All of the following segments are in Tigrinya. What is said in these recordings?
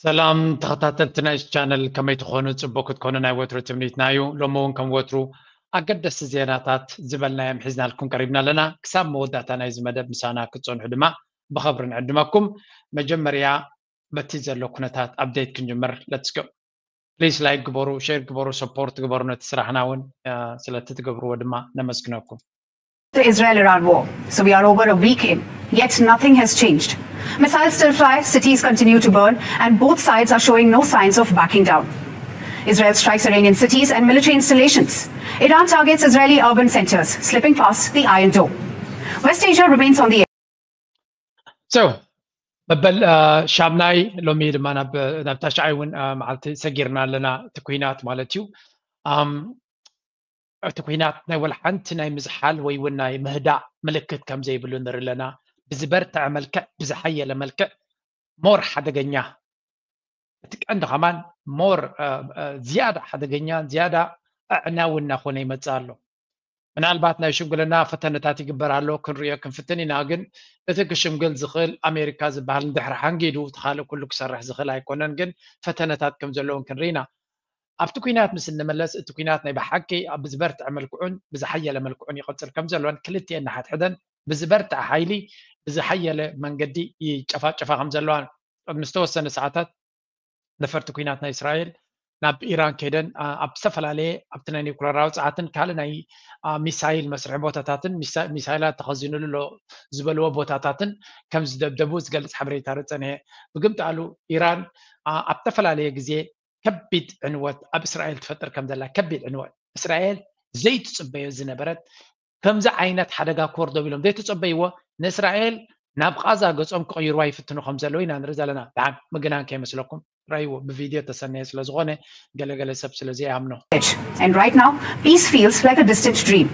ሰላም ተኸታተልቲ ናይ ቻነል፣ ከመይ ትኾኑ? ጽቡቅ ክትኮኑ ናይ ወትሩ ትምኒትና እዩ። ሎሚ እውን ከም ወትሩ ኣገደስቲ ዜናታት ዝበልናዮም ሒዝናልኩም ቀሪብና ኣለና። ክሳብ መወዳእታ ናይዚ መደብ ምሳና ክትጸንሑ ድማ ብኸብሪ ንዕድመኩም። መጀመርያ በቲ ዘሎ ኩነታት ኣፕዴት ክንጅምር። Let's go። ፕሊስ ላይክ ግበሩ፣ ሼር ግበሩ፣ ሰፖርት ግበሩ ነቲ ስራሕና እውን ስለቲ ትገብርዎ ድማ ነመስግነኩም። The Israel-Iran war. So we are over a week in, yet nothing has changed. Missiles still fly, cities continue to burn, and both sides are showing no signs of backing down. Israel strikes Iranian cities and military installations. Iran targets Israeli urban centers, slipping past the Iron Dome. West Asia remains on the edge. So መበል ሻምናይ ሎሚ ድማ ናብ ታሽዓይ እውን መዓልቲ ሰጊርና ኣለና። እቲ ኩናት ማለት እዩ። እቲ ኩናት ናይ ወላ ሓንቲ ናይ ምዝሓል ወይ እውን ናይ ምህዳእ ምልክት ከም ዘይብሉ ንርኢ ኣለና። ብዝበርትዐ መልክዕ፣ ብዝሓየለ መልክዕ፣ ሞር ሓደገኛ፣ እቲ ቀንዲ ከማን ሞር ዝያዳ ሓደገኛ፣ ዝያዳ ኣዕናዊ እናኾነ ይመፅእ ኣሎ። ምናልባት ናይ ሽምግልና ፈተነታት ይግበር ኣሎ፣ ክንሪኦ ክንፍትን ኢና። ግን እቲ ክሽምግል ዝኽእል ኣሜሪካ ዝበሃል ንድሕሪ ሓንጊዱ እቲ ካልእ ኩሉ ክሰርሕ ዝኽእል ኣይኮነን። ግን ፈተነታት ከም ዘለውን ክንርኢ ኢና። ኣብቲ ኩናት ምስ እንመለስ፣ እቲ ኩናት ናይ ብሓቂ ኣብ ብዝበርትዐ መልክዑን ብዝሓየለ መልክዑን ይቐፅል ከም ዘለዋን ክልቲኤን ንሓድሕደን ብዝበርትዐ ሓይሊ ብዝሓየለ መንገዲ ይጨፋጨፋ ከም ዘለዋን ቅድሚ ዝተወሰነ ሰዓታት ነፈርቲ ኩናት ናይ እስራኤል ናብ ኢራን ከይደን ኣብ ዝተፈላለየ ኣብቲ ናይ ኒኩለራዊ ፀዓትን ካልእ ናይ ሚሳይል መስርሒ ቦታታትን ሚሳይላት ተኸዚኑሉ ኣሎ ዝበልዎ ቦታታትን ከም ዝደብደቡ ዝገልፅ ሓበሬታ ርፀን እየ። ብግምጣሉ ኢራን ኣብ ዝተፈላለየ ግዜ ከቢድ ዕንወት ኣብ እስራኤል ትፈጥር ከም ዘላ፣ ከቢድ ዕንወት እስራኤል ዘይትፅበዮ ዝነበረት ከምዚ ዓይነት ሓደጋ ክወርዶም ኢሎም ዘይተጸበይዎ ንእስራኤል ናብ ቓዛ ገጾም ክቕይርዋ ይፍትኑ ከም ዘለዉ ኢና ንርኢ ዘለና። ደሓን ምግናን ከይመስለኩም ራይዎ ብቪድዮ ተሰነየ ስለ ዝኾነ ገለገለ ሰብ ስለ ዘይኣምኖ። And right now, peace feels like a distant dream.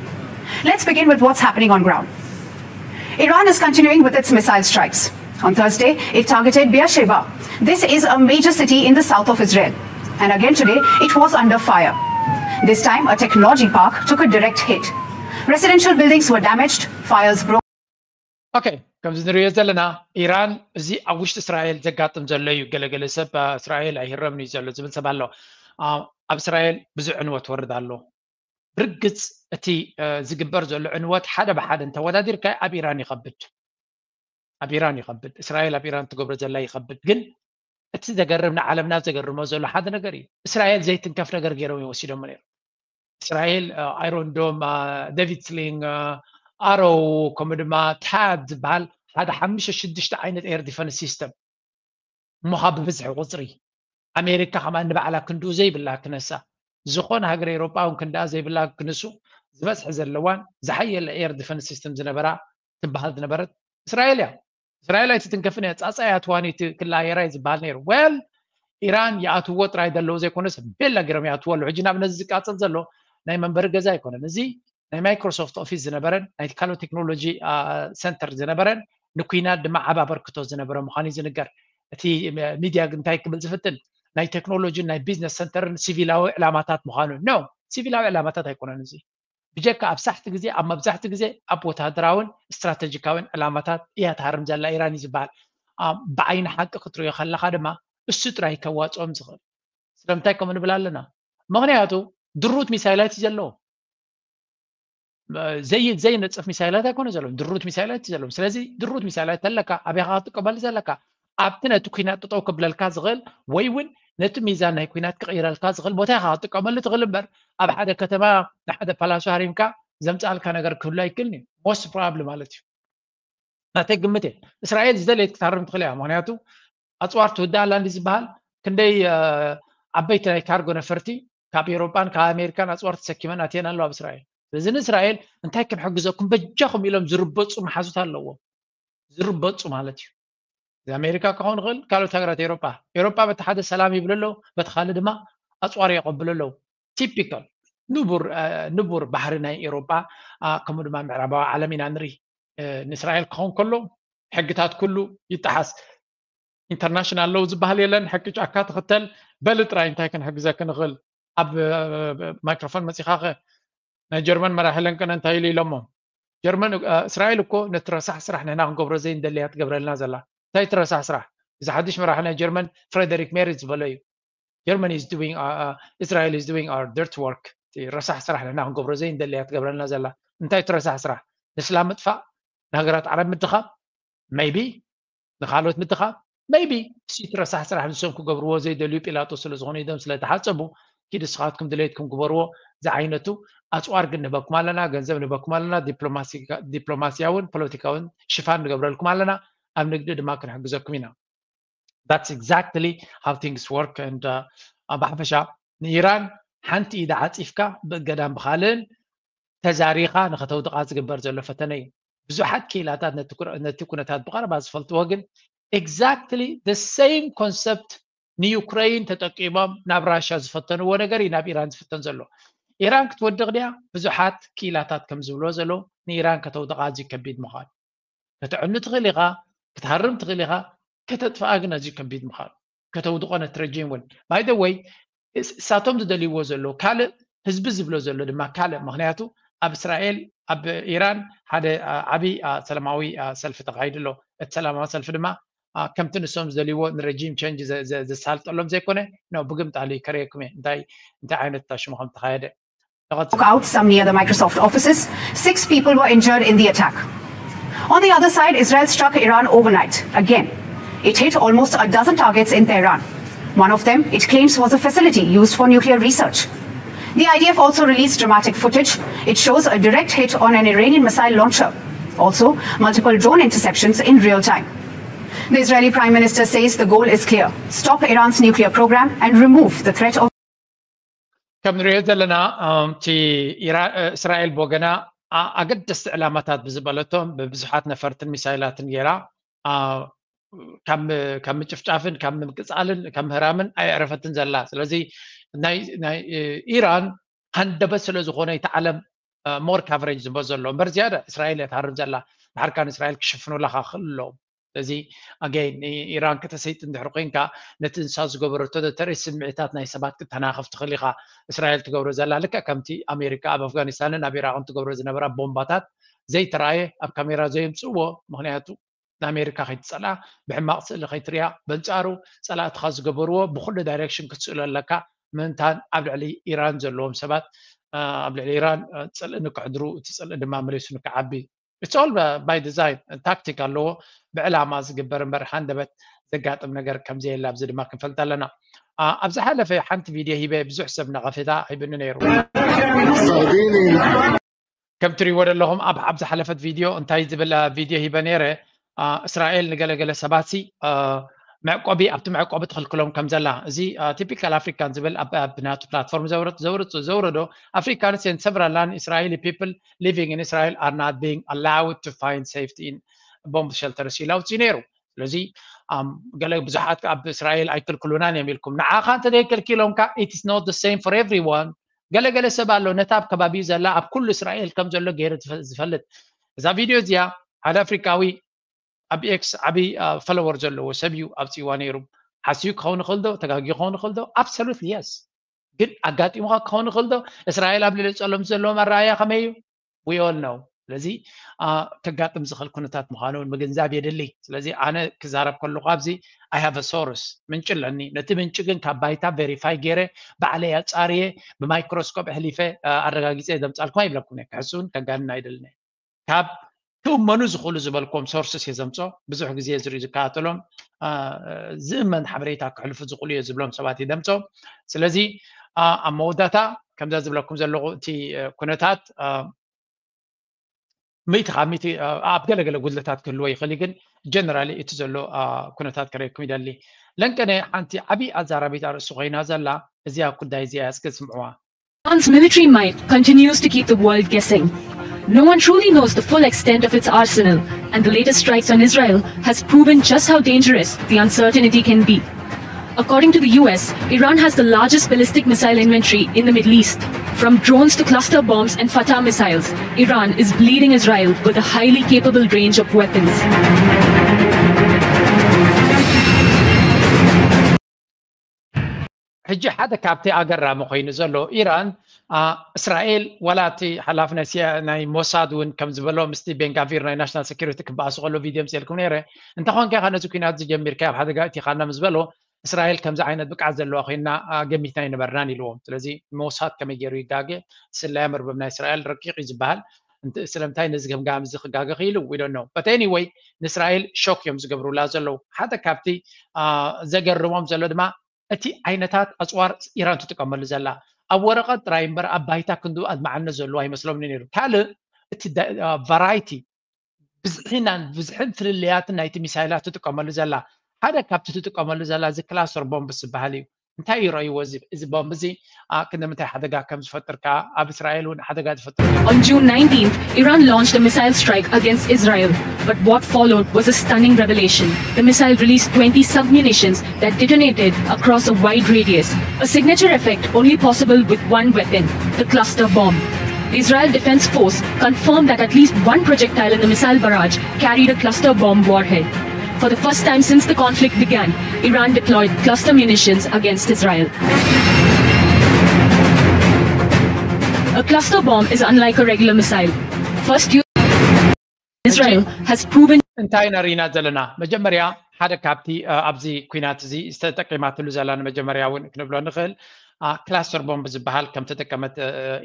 Let's begin with what's happening on ground. Iran is continuing with its missile strikes. On Thursday, it targeted Beersheba. This is a major city in the south of Israel. And again today, it was under fire. This time, a technology park took a direct hit. Residential buildings were damaged, fires broke. ኦኬ፣ ከምዚ ንሪኦ ዘለና ኢራን እዚ ኣብ ውሽጢ እስራኤል ዘጋጥም ዘሎ እዩ። ገለገለ ሰብ እስራኤል ኣይህረምን እዩ ዘሎ ዝብል ሰብ ኣሎ። ኣብ እስራኤል ብዙሕ ዕንወት ወርድ ኣሎ። ብርግፅ እቲ ዝግበር ዘሎ ዕንወት ሓደ ብሓደ እንተወዳዲርካ ኣብ ኢራን ይኸብድ፣ ኣብ ኢራን ይኸብድ። እስራኤል ኣብ ኢራን ትገብሮ ዘላ ይኸብድ። ግን እቲ ዘገርም ንዓለምና ዘገርሞ ዘሎ ሓደ ነገር እዩ። እስራኤል ዘይትንከፍ ነገር ገይሮም እዮም ወሲዶሞ ነይሮም። እስራኤል ኣይሮን ዶም፣ ዴቪድ ስሊንግ፣ ኣሮው ከምኡ ድማ ታድ ዝበሃል ሓደ ሓሙሽተ ሽዱሽተ ዓይነት ኤር ዲፈንስ ሲስተም እሞ ካብ ብብዝሒ ቁፅሪ ኣሜሪካ ከማን ንባዕላ ክንድኡ ዘይብላ ክነሳ ዝኾነ ሃገር ኤሮጳ እውን ክንድኣ ዘይብላ ክንሱ ዝበዝሒ ዘለዋን ዝሓየለ ኤር ዲፈንስ ሲስተም ዝነበራ ትበሃል ዝነበረት እስራኤል እያ። እስራኤል ኣይትትንከፍን እያ፣ ፃፀ እያ ትዋን እቲ ክላየራ እዩ ዝበሃል ነይሩ። ወል ኢራን ይኣትዎ ጥራይ ዘለዉ ዘይኮነስ ቤላ ገይሮም ይኣትዎ ኣለዉ። ሕጂ ናብ ነዚ ዝቃፀል ዘሎ ናይ መንበሪ ገዛ ኣይኮነን። እዚ ናይ ማይክሮሶፍት ኦፊስ ዝነበረን ናይ ካልኦት ቴክኖሎጂ ሰንተር ዝነበረን ንኩናት ድማ ዓብ ኣበርክቶ ዝነበረ ምዃኑ እዩ ዝንገር። እቲ ሚድያ እንታይ ክብል ዝፍትን ናይ ቴክኖሎጂን ናይ ቢዝነስ ሰንተርን ሲቪላዊ ዕላማታት ምዃኑ ኖ፣ ሲቪላዊ ዕላማታት ኣይኮነን። እዚ ብጀካ ኣብ ሳሕቲ ግዜ ኣብ መብዛሕቲ ግዜ ኣብ ወታደራውን ስትራተጂካውን ዕላማታት እያ ትሃርም ዘላ ኢራን እዩ ዝበሃል። ብዓይኒ ሓቂ ክትሪኦ ከለኻ ድማ እሱ ጥራይ ከዋፅኦም ዝኽእል። ስለምንታይ ከምኡ ንብል ኣለና? ምኽንያቱ ድሩት ሚሳይላት እዩ ዘለዎ። ዘይነፅፍ ሚሳይላት ኣይኮነ ዘለዎም፣ ድሩት ሚሳይላት እዩ ዘለዎም። ስለዚ ድሩት ሚሳይላት ተለካ ኣበይ ኢኻ ክትጥቀመሉ ዘለካ? ኣብቲ ነቲ ኩናት ጠጠው ክብለልካ ዝኽእል ወይ እውን ነቲ ሚዛን ናይ ኩናት ክቕይረልካ ዝኽእል ቦታ ኢኻ ክትጥቀመሉ ትኽእል እምበር ኣብ ሓደ ከተማ ንሓደ ፓላሶ ሃሪምካ ዘምፅኣልካ ነገር ክህሉ ኣይክእልን እዩ። ሞስት ፕሮባብሊ ማለት እዩ። ናተይ ግምት እየ። እስራኤል ዝደለየት ክትሃርም ትኽእል እያ። ምኽንያቱ ኣፅዋር ትውዳእ ኣላ እንዲ ዝበሃል ክንደይ ዓበይቲ ናይ ካርጎ ነፈርቲ ካብ ኤሮጳን ካብ ኣሜሪካን ኣፅዋር ተሰኪመን ኣትየን ኣለዋ ኣብ እስራኤል። ስለዚ ንእስራኤል እንታይ ክንሕግዘኩም በጃኹም ኢሎም ዝርበፁ መሓዙት ኣለዎም። ዝርበፁ ማለት እዩ። እዚ ኣሜሪካ ክኸውን ይኽእል፣ ካልኦት ሃገራት ኤሮጳ። ኤሮጳ በቲ ሓደ ሰላም ይብሉ ኣለዉ፣ በቲ ካልእ ድማ ኣፅዋር የቐብሉ ኣለዉ። ቲፒካል ንቡር ንቡር ባህሪ ናይ ኤሮጳ ከምኡ ድማ ምዕራባዊ ዓለም ኢና ንርኢ። ንእስራኤል ክኸውን ከሎ ሕግታት ኩሉ ይጠሓስ። ኢንተርናሽናል ሎው ዝበሃል የለን። ሕጊ ጫካ ትኽተል። በሊ ጥራይ እንታይ ክንሕግዘኪ ንኽእል? ኣብ ማይክሮፎን መፂኻኸ ናይ ጀርመን መራሒ ለንቀነ እንታይ ኢሉ ኢሎሞ? ጀርመን እስራኤል እኮ ነቲ ረሳሕ ስራሕ ንሕና ክንገብሮ ዘይንደለያ ትገብረልና ዘላ። እንታይ እቲ ረሳሕ ስራሕ? እዚ ሓድሽ መራሒ ናይ ጀርመን ፍሬደሪክ ሜርዝ ዝበሎ እዩ። Germany is doing uh, uh, Israel is doing our dirt work። ረሳሕ ስራሕ ንሕና ክንገብሮ ዘይንደልያ ትገብረልና ዘላ። እንታይ እቲ ረሳሕ ስራሕ? ንስላም ምጥፋእ፣ ንሃገራት ዓረብ ምድኻም፣ maybe ንካልኦት ምድኻም፣ maybe እቲ ረሳሕ ስራሕ ንሶም ክገብርዎ ዘይደልዩ ጲላጦስ ስለ ዝኾኑ ኢዶም ስለ ተሓጸቡ፣ ኪድ ንስኻትኩም ድሌትኩም ግበርዎ ዝዓይነቱ ኣጽዋር ግን ንህበኩም ኣለና፣ ገንዘብ ንህበኩም ኣለና፣ ዲፕሎማሲያውን ፖለቲካውን ሽፋን ንገብረልኩም ኣለና፣ ኣብ ንግዲ ድማ ክንሕግዘኩም ኢና። That's exactly how things work and ብሓፈሻ ንኢራን ሓንቲ ኢዳ ዓፂፍካ ብእገዳን ብካልእን ተዛሪኻ ንኸተውድቓ ዝግበር ዘሎ ፈተነ እዩ። ብዙሓት ክኢላታት ነቲ ኩነታት ብቐረባ ዝፈልጥዎ ግን exactly the same concept ንዩክረይን ተጠቂሞም ናብ ራሻ ዝፈተንዎ ነገር እዩ ናብ ኢራን ዝፍተን ዘሎ። ኢራን ክትወድቕ ድያ? ብዙሓት ክኢላታት ከም ዝብልዎ ዘለዉ ንኢራን ከተውድቓ ኣዝዩ ከቢድ ምዃኑ። ከተዕኑ ትኽእል ኢኻ፣ ክትሃርም ትኽእል ኢኻ፣ ከተጥፍኣ ግን ኣዝዩ ከቢድ ምዃኑ። ከተውድቖ ነቲ ረጂም እውን። By the way እሳቶም ዝደልይዎ ዘለዉ ካልእ፣ ህዝቢ ዝብሎ ዘሎ ድማ ካልእ። ምኽንያቱ ኣብ እስራኤል ኣብ ኢራን ሓደ ዓብዪ ሰላማዊ ሰልፊ ተኻሂዱ ኣሎ። እቲ ሰላማዊ ሰልፊ ድማ ከምቲ ንሶም ዝደልይዎ ንረጂም ቸንጅ ዘሳልጠሎም ዘይኮነ ነው ብግምጣሉ ከርእየኩም እየ እንታይ እንታይ ዓይነት ሽሙ ከም ተኻየደ። Out some near the Microsoft offices, six people were injured in the attack. On the other side, Israel struck Iran overnight. Again, it hit almost a dozen targets in Tehran. One of them, it claims, was a facility used for nuclear research. The I D F also released dramatic footage. It shows a direct hit on an Iranian missile launcher. Also, multiple drone interceptions in real time. The Israeli Prime Minister says the goal is clear: stop Iran's nuclear program and remove the threat of ከም ንሪኦ ዘለና እቲ እስራኤል ብወገና ኣገደስቲ ዕላማታት ብዝበለቶም ብብዙሓት ነፈርትን ሚሳይላትን ገይራ ካብ ምጭፍጫፍን ካብ ምቅፃልን ካብ ምህራምን ኣይዕረፈትን ዘላ። ስለዚ ናይ ኢራን ሃንደበት ስለ ዝኾነ እቲ ዓለም more coverage ዝቦ ዘሎ እምበር ዝያዳ እስራኤል እያ ትሃርም ዘላ። ድሓርካ ንእስራኤል ክሽፍኑላ ክኽእል ኣለዎም። ስለዚ ኣገይ ንኢራን ከተሰይጥ እንድሕር ኮይንካ ነቲ ንሳ ዝገበረቶ ዘተርኢ ስምዒታት ናይ ሰባት ክተናኸፍ ትኽእል ኢኻ። እስራኤል ትገብሮ ዘላ ልክዕ ከምቲ ኣሜሪካ ኣብ ኣፍጋኒስታንን ኣብ ኢራቅን ትገብሮ ዝነበራ ቦምባታት ዘይተረኣየ ኣብ ካሜራ ዘየምፅእዎ ምክንያቱ ንኣሜሪካ ከይትፀልኣ ብሕማቕ ስእሊ ከይትሪያ በንፃሩ ፀላእትኻ ዝገበርዎ ብኩሉ ዳይሬክሽን ክትስእሎ ኣለካ። ምእንታን ኣብ ልዕሊ ኢራን ዘለዎም ሰባት ኣብ ልዕሊ ኢራን ፅልኢ ንክሕድሩ እቲ ፅልኢ ድማ መሊሱ ንክዓቢ It's all by design ታክቲክ ኣለዎ ብዕላማ ዝግበር እምበር ሃንደበት ዘጋጥም ነገር ከምዘየለ ኣብዚ ድማ ክንፈልጥ ኣለና። ኣብ ዝሓለፈ ሓንቲ ቪድዮ ሂበ ብዙሕ ሰብ ነቐፌታ ሂብኒ ነይሩ። ከም ትሪእዎ ዘለኹም ኣብ ኣብ ዝሓለፈት ቪድዮ እንታይ ዝብል ቪድዮ ሂበ ነይረ። እስራኤል ንገለገለ ሰባት ሲ መዕቆቢ ኣብቲ መዕቆቢ ትኽልክሎም ከም ዘላ እዚ typical African ዝብል ኣብ ናቱ platform ዘውረዶ Africans and several non Israeli people living in Israel are not being allowed to find safety in bomb shelters ኢሉ ኣውፅኡ ነይሩ። ስለዚ ገለ ብዙሓት ኣብ እስራኤል ኣይክልክሉናን እዮም ኢልኩም ንዓኻ እንተ ዘይከልኪሎምካ it is not the same for everyone። ገለገለ ሰብ ኣሎ ነታ ኣብ ከባቢኡ ዘላ ኣብ ኩሉ እስራኤል ከም ዘሎ ገይሩ ዝፈልጥ። እዛ ቪድዮ እዚኣ ሓደ ኣፍሪካዊ ኣብ ኤክስ ዓብዪ ፈለወር ዘለዎ ሰብ እዩ ኣውፅእዋ ነይሩ። ሓስዩ ክኸውን ይኽእል ዶ? ተጋግዩ ክኸውን ይኽእል ዶ? Absolutely yes። ግን ኣጋጢሙኻ ክኸውን ይኽእል ዶ? እስራኤል ኣብ ልዕሊ ፀሎም ዘለዎም ኣረኣእያ ከመይ እዩ? We all know። ስለዚ ከጋጥም ዝኽእል ኩነታት ምዃኑ እውን ምግንዛብ የድሊ። ስለዚ ኣነ ክዛረብ ከለኹ ኣብዚ I have a source ምንጪ ኣለኒ። ነቲ ምንጪ ግን ካብ ባይታ ቬሪፋይ ገይረ ባዕለይ ኣፃርየ ብማይክሮስኮፕ ኣሕሊፈ ኣረጋጊፀ ዘምፃልኩም ኣይብለኩም እየ። ክሕስውን ከጋንን ኣይደልን እየ። ካብ ክእመኑ ዝኽእሉ ዝበልኩም sources እየ ዘምፆ። ብዙሕ ግዜ ዝርኢ ዝከታተሎም ዝእመን ሓበሬታ ክሕልፉ ዝኽእሉ እየ ዝብሎም ሰባት እየ ዘምፆ። ስለዚ ኣብ መወዳእታ ከምዛ ዝብለኩም ዘለኹ እቲ ኩነታት ሚእቲ ካብ ሚእቲ ኣብ ገለገለ ጉድለታት ክህልዎ ይኽእል እዩ፣ ግን generally እቲ ዘሎ ኩነታት ከርእየኩም ይደሊ። ለንቀነ ሓንቲ ዓብዪ ኣዛራቢት ኣርእስቲ ኮይና ዘላ እዚኣ ጉዳይ እዚኣ እስከ ስምዕዋ። Iran's military might continues to keep the world guessing. No one truly knows the full extent of its arsenal, and the latest strikes on Israel has proven just how dangerous the uncertainty can be. According to the U S, Iran has the largest ballistic missile inventory in the Middle East. From drones to cluster bombs and Fatah missiles, Iran is bleeding Israel with a highly capable range of weapons. ሕጂ ሓደ ካብቲ ኣገራሚ ኮይኑ ዘሎ ኢራን እስራኤል ዋላ እቲ ሓላፊ ናይ ሞሳድ እውን ከም ዝበሎ ምስቲ ቤንጋቪር ናይ ናሽናል ሴኩሪቲ ክበኣሱ ከሎ ቪድዮ ምፅልኩም ነይረ። እንተኾንካ ኢኻ ነዚ ኩናት ዝጀሚርካ ኣብ ሓደጋ እቲኻ እና ምስ በሎ እስራኤል ከምዚ ዓይነት ብቅዓት ዘለዋ ኮይና ገሚትና ኣይነበርናን ኢልዎም። ስለዚ ሞሳድ ከመይ ገይሩ ይጋገ? ስለያ መርበብ ናይ እስራኤል ረቂቕ እዩ ዝበሃል። ስለምንታይ ነዚ ገምጋም እዚ ክጋገ ክኢሉ? We don't know. But anyway ንእስራኤል ሾክ እዮም ዝገብሩላ ዘለዉ። ሓደ ካብቲ ዘገርሞም ዘሎ ድማ እቲ ዓይነታት ኣፅዋር ኢራን ትጥቀመሉ ዘላ ኣብ ወረቐት ጥራይ እምበር ኣብ ባይታ ክንዱ ኣድማዓነት ዘለዎ ኣይመስሎምን ነይሩ። ካልእ እቲ ቫራይቲ ብዝሒናን ብዝሕን ፍልልያትን ናይቲ ሚሳይላት ትጥቀመሉ ዘላ ሓደ ካብቲ ትጥቀመሉ ዘላ እዚ ክላስተር ቦምብ ዝበሃል እዩ። እንታይ ይረእይዎ እዚ ቦምብ እዚ ክንደምንታይ ሓደጋ ከም ዝፈጥር ከዓ ኣብ እስራኤል እውን ሓደጋ ዝፈጥር። On June nineteenth, Iran launched a missile strike against Israel, but what followed was a stunning revelation. The missile released twenty submunitions that detonated across a wide radius, a signature effect only possible with one weapon, the cluster bomb. The Israel Defense Force confirmed that at least one projectile in the missile barrage carried a cluster bomb warhead. For the first time since the conflict began, Iran deployed cluster munitions against Israel. A cluster bomb is unlike a regular missile. First, you Israel has proven እንታይ ኢና ርኢና ዘለና? መጀመርያ ሓደ ካብቲ ኣብዚ ኩናት እዚ ዝተጠቂማትሉ ዘላ ንመጀመርያ እውን ክንብሎ ንኽእል ክላስተር ቦምብ ዝበሃል ከም ተጠቀመት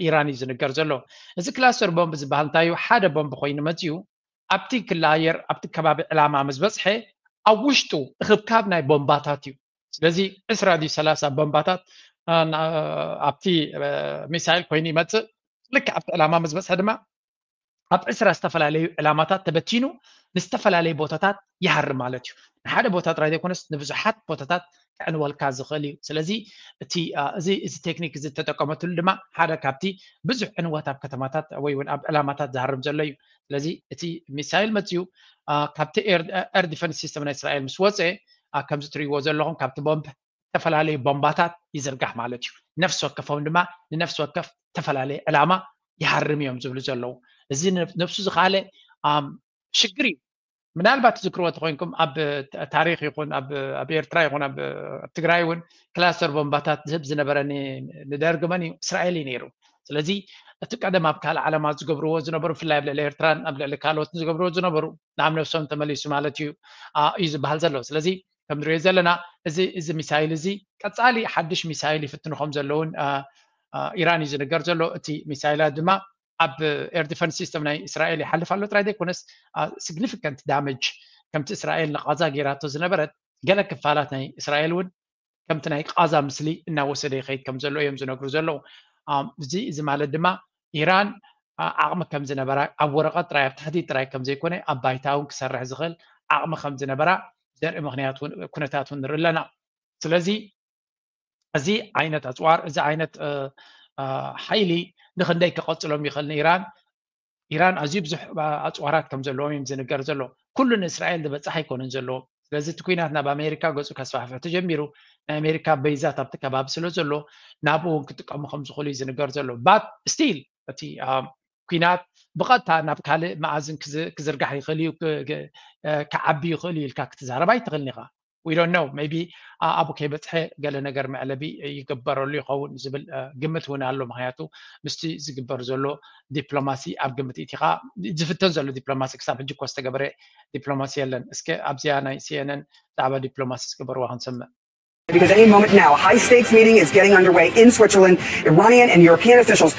ኢራን እዩ ዝንገር ዘሎ። እዚ ክላስተር ቦምብ ዝበሃል እንታይ እዩ? ሓደ ቦምብ ኮይኑ መፅዩ ኣብቲ ክሊ ኣየር ኣብቲ ከባቢ ዕላማ ምስ በፅሐ ኣብ ውሽጡ እኽብካብ ናይ ቦምባታት እዩ። ስለዚ ዕስራ ድዩ ሰላሳ ቦምባታት ኣብቲ ሚሳይል ኮይኑ ይመፅእ። ልክዕ ኣብቲ ዕላማ ምስ በፅሐ ድማ ኣብ ዕስራ ዝተፈላለዩ ዕላማታት ተበቲኑ ንዝተፈላለዩ ቦታታት ይሃርም ማለት እዩ። ንሓደ ቦታ ጥራይ ዘይኮነስ ንብዙሓት ቦታታት ከዕንወልካ ዝኽእል እዩ። ስለዚ እቲ እዚ እዚ ቴክኒክ እዚ እተጠቀመትሉ ድማ ሓደ ካብቲ ብዙሕ ዕንወት ኣብ ከተማታት ወይ እውን ኣብ ዕላማታት ዝሃርም ዘሎ እዩ። ስለዚ እቲ ሚሳይል መፅዩ ካብቲ ኤር ዲፈንስ ሲስተም ናይ እስራኤል ምስ ወፀ ከምዚ ትሪእዎ ዘለኹም ካብቲ ቦምብ ዝተፈላለዩ ቦምባታት ይዝርጋሕ ማለት እዩ። ነፍሲ ወከፎም ድማ ንነፍሲ ወከፍ ዝተፈላለየ ዕላማ ይሃርም እዮም ዝብሉ ዘለዉ። እዚ ነብሱ ዝኸኣለ ሽግር እዩ። ምናልባት ትዝክርዎ ተኮይንኩም ኣብ ታሪክ ይኹን ኣብ ኤርትራ ይኹን ኣብ ትግራይ እውን ክላስተር ቦምባታት ዝህብ ዝነበረ ንደርግ መን እዩ? እስራኤል እዩ ነይሩ። ስለዚ እቲ ቀደም ኣብ ካልእ ዓለማት ዝገብርዎ ዝነበሩ ብፍላይ ኣብ ልዕሊ ኤርትራን ኣብ ልዕሊ ካልኦትን ዝገብርዎ ዝነበሩ ናብ ነብሶም ተመሊሱ ማለት እዩ እዩ ዝበሃል ዘሎ። ስለዚ ከም ንሪኦ ዘለና እዚ እዚ ሚሳይል እዚ ቀፃሊ ሓድሽ ሚሳይል ይፍትኑ ከም ዘለውን ኢራን እዩ ዝንገር ዘሎ። እቲ ሚሳይላት ድማ ኣብ ኤር ዲፈንስ ሲስተም ናይ እስራኤል ይሓልፍ ኣሎ ጥራይ ዘይኮነስ ሲግኒፊካንት ዳመጅ ከምቲ እስራኤል ንቓዛ ገይራቶ ዝነበረት ገለ ክፋላት ናይ እስራኤል እውን ከምቲ ናይ ቃዛ ምስሊ እናወሰደ ይኸይድ ከም ዘሎ እዮም ዝነግሩ ዘለዉ። እዚ እዚ ማለት ድማ ኢራን ዓቕሚ ከም ዝነበራ ኣብ ወረቐት ጥራይ ኣብ ታሕቲ ጥራይ ከም ዘይኮነ ኣብ ባይታ እውን ክሰርሕ ዝኽእል ዓቕሚ ከም ዝነበራ ዘርኢ ምክንያት እውን ኩነታት እውን ንርኢ ኣለና። ስለዚ እዚ ዓይነት ኣፅዋር እዚ ዓይነት ሓይሊ ንክንደይ ክቐፅሎም ይኽእል ንኢራን? ኢራን ኣዝዩ ብዙሕ ኣፅዋራት ከም ዘለዎም እዮም ዝንገር ዘሎ። ኩሉ ንእስራኤል ዝበፅሕ ኣይኮነን ዘለዎ። ስለዚ እቲ ኩናት ናብ ኣሜሪካ ገፁ ከስፋሕፍሕ ተጀሚሩ ናይ ኣሜሪካ በይዛት ኣብቲ ከባቢ ስለ ዘሎ ናብኡ እውን ክጥቀሙ ከም ዝኽእሉ እዩ ዝንገር ዘሎ። ባት ስቲል እቲ ኩናት ብቐጥታ ናብ ካልእ መኣዝን ክዝርጋሕ ይኽእል እዩ ክዓቢ ይኽእል እዩ ኢልካ ክትዛረብ ኣይትኽእልን ኢኻ። We don't know maybe ኣብኡ ከይበፅሐ ገለ ነገር መዕለቢ ይግበረሉ ይኸውን ዝብል ግምት እውን ኣሎ። ምክንያቱ ምስቲ ዝግበር ዘሎ ዲፕሎማሲ ኣብ ግምት ኢትኻ ዝፍተን ዘሎ ዲፕሎማሲ ክሳብ ሕጂ እኮ ዝተገበረ ዲፕሎማሲ የለን። እስከ ኣብዚኣ ናይ ሲኤንኤን ዛዕባ ዲፕሎማሲ ዝገበርዋ ክንሰምዕ። Because any moment now, a high stakes meeting is getting underway in Switzerland. Iranian and European officials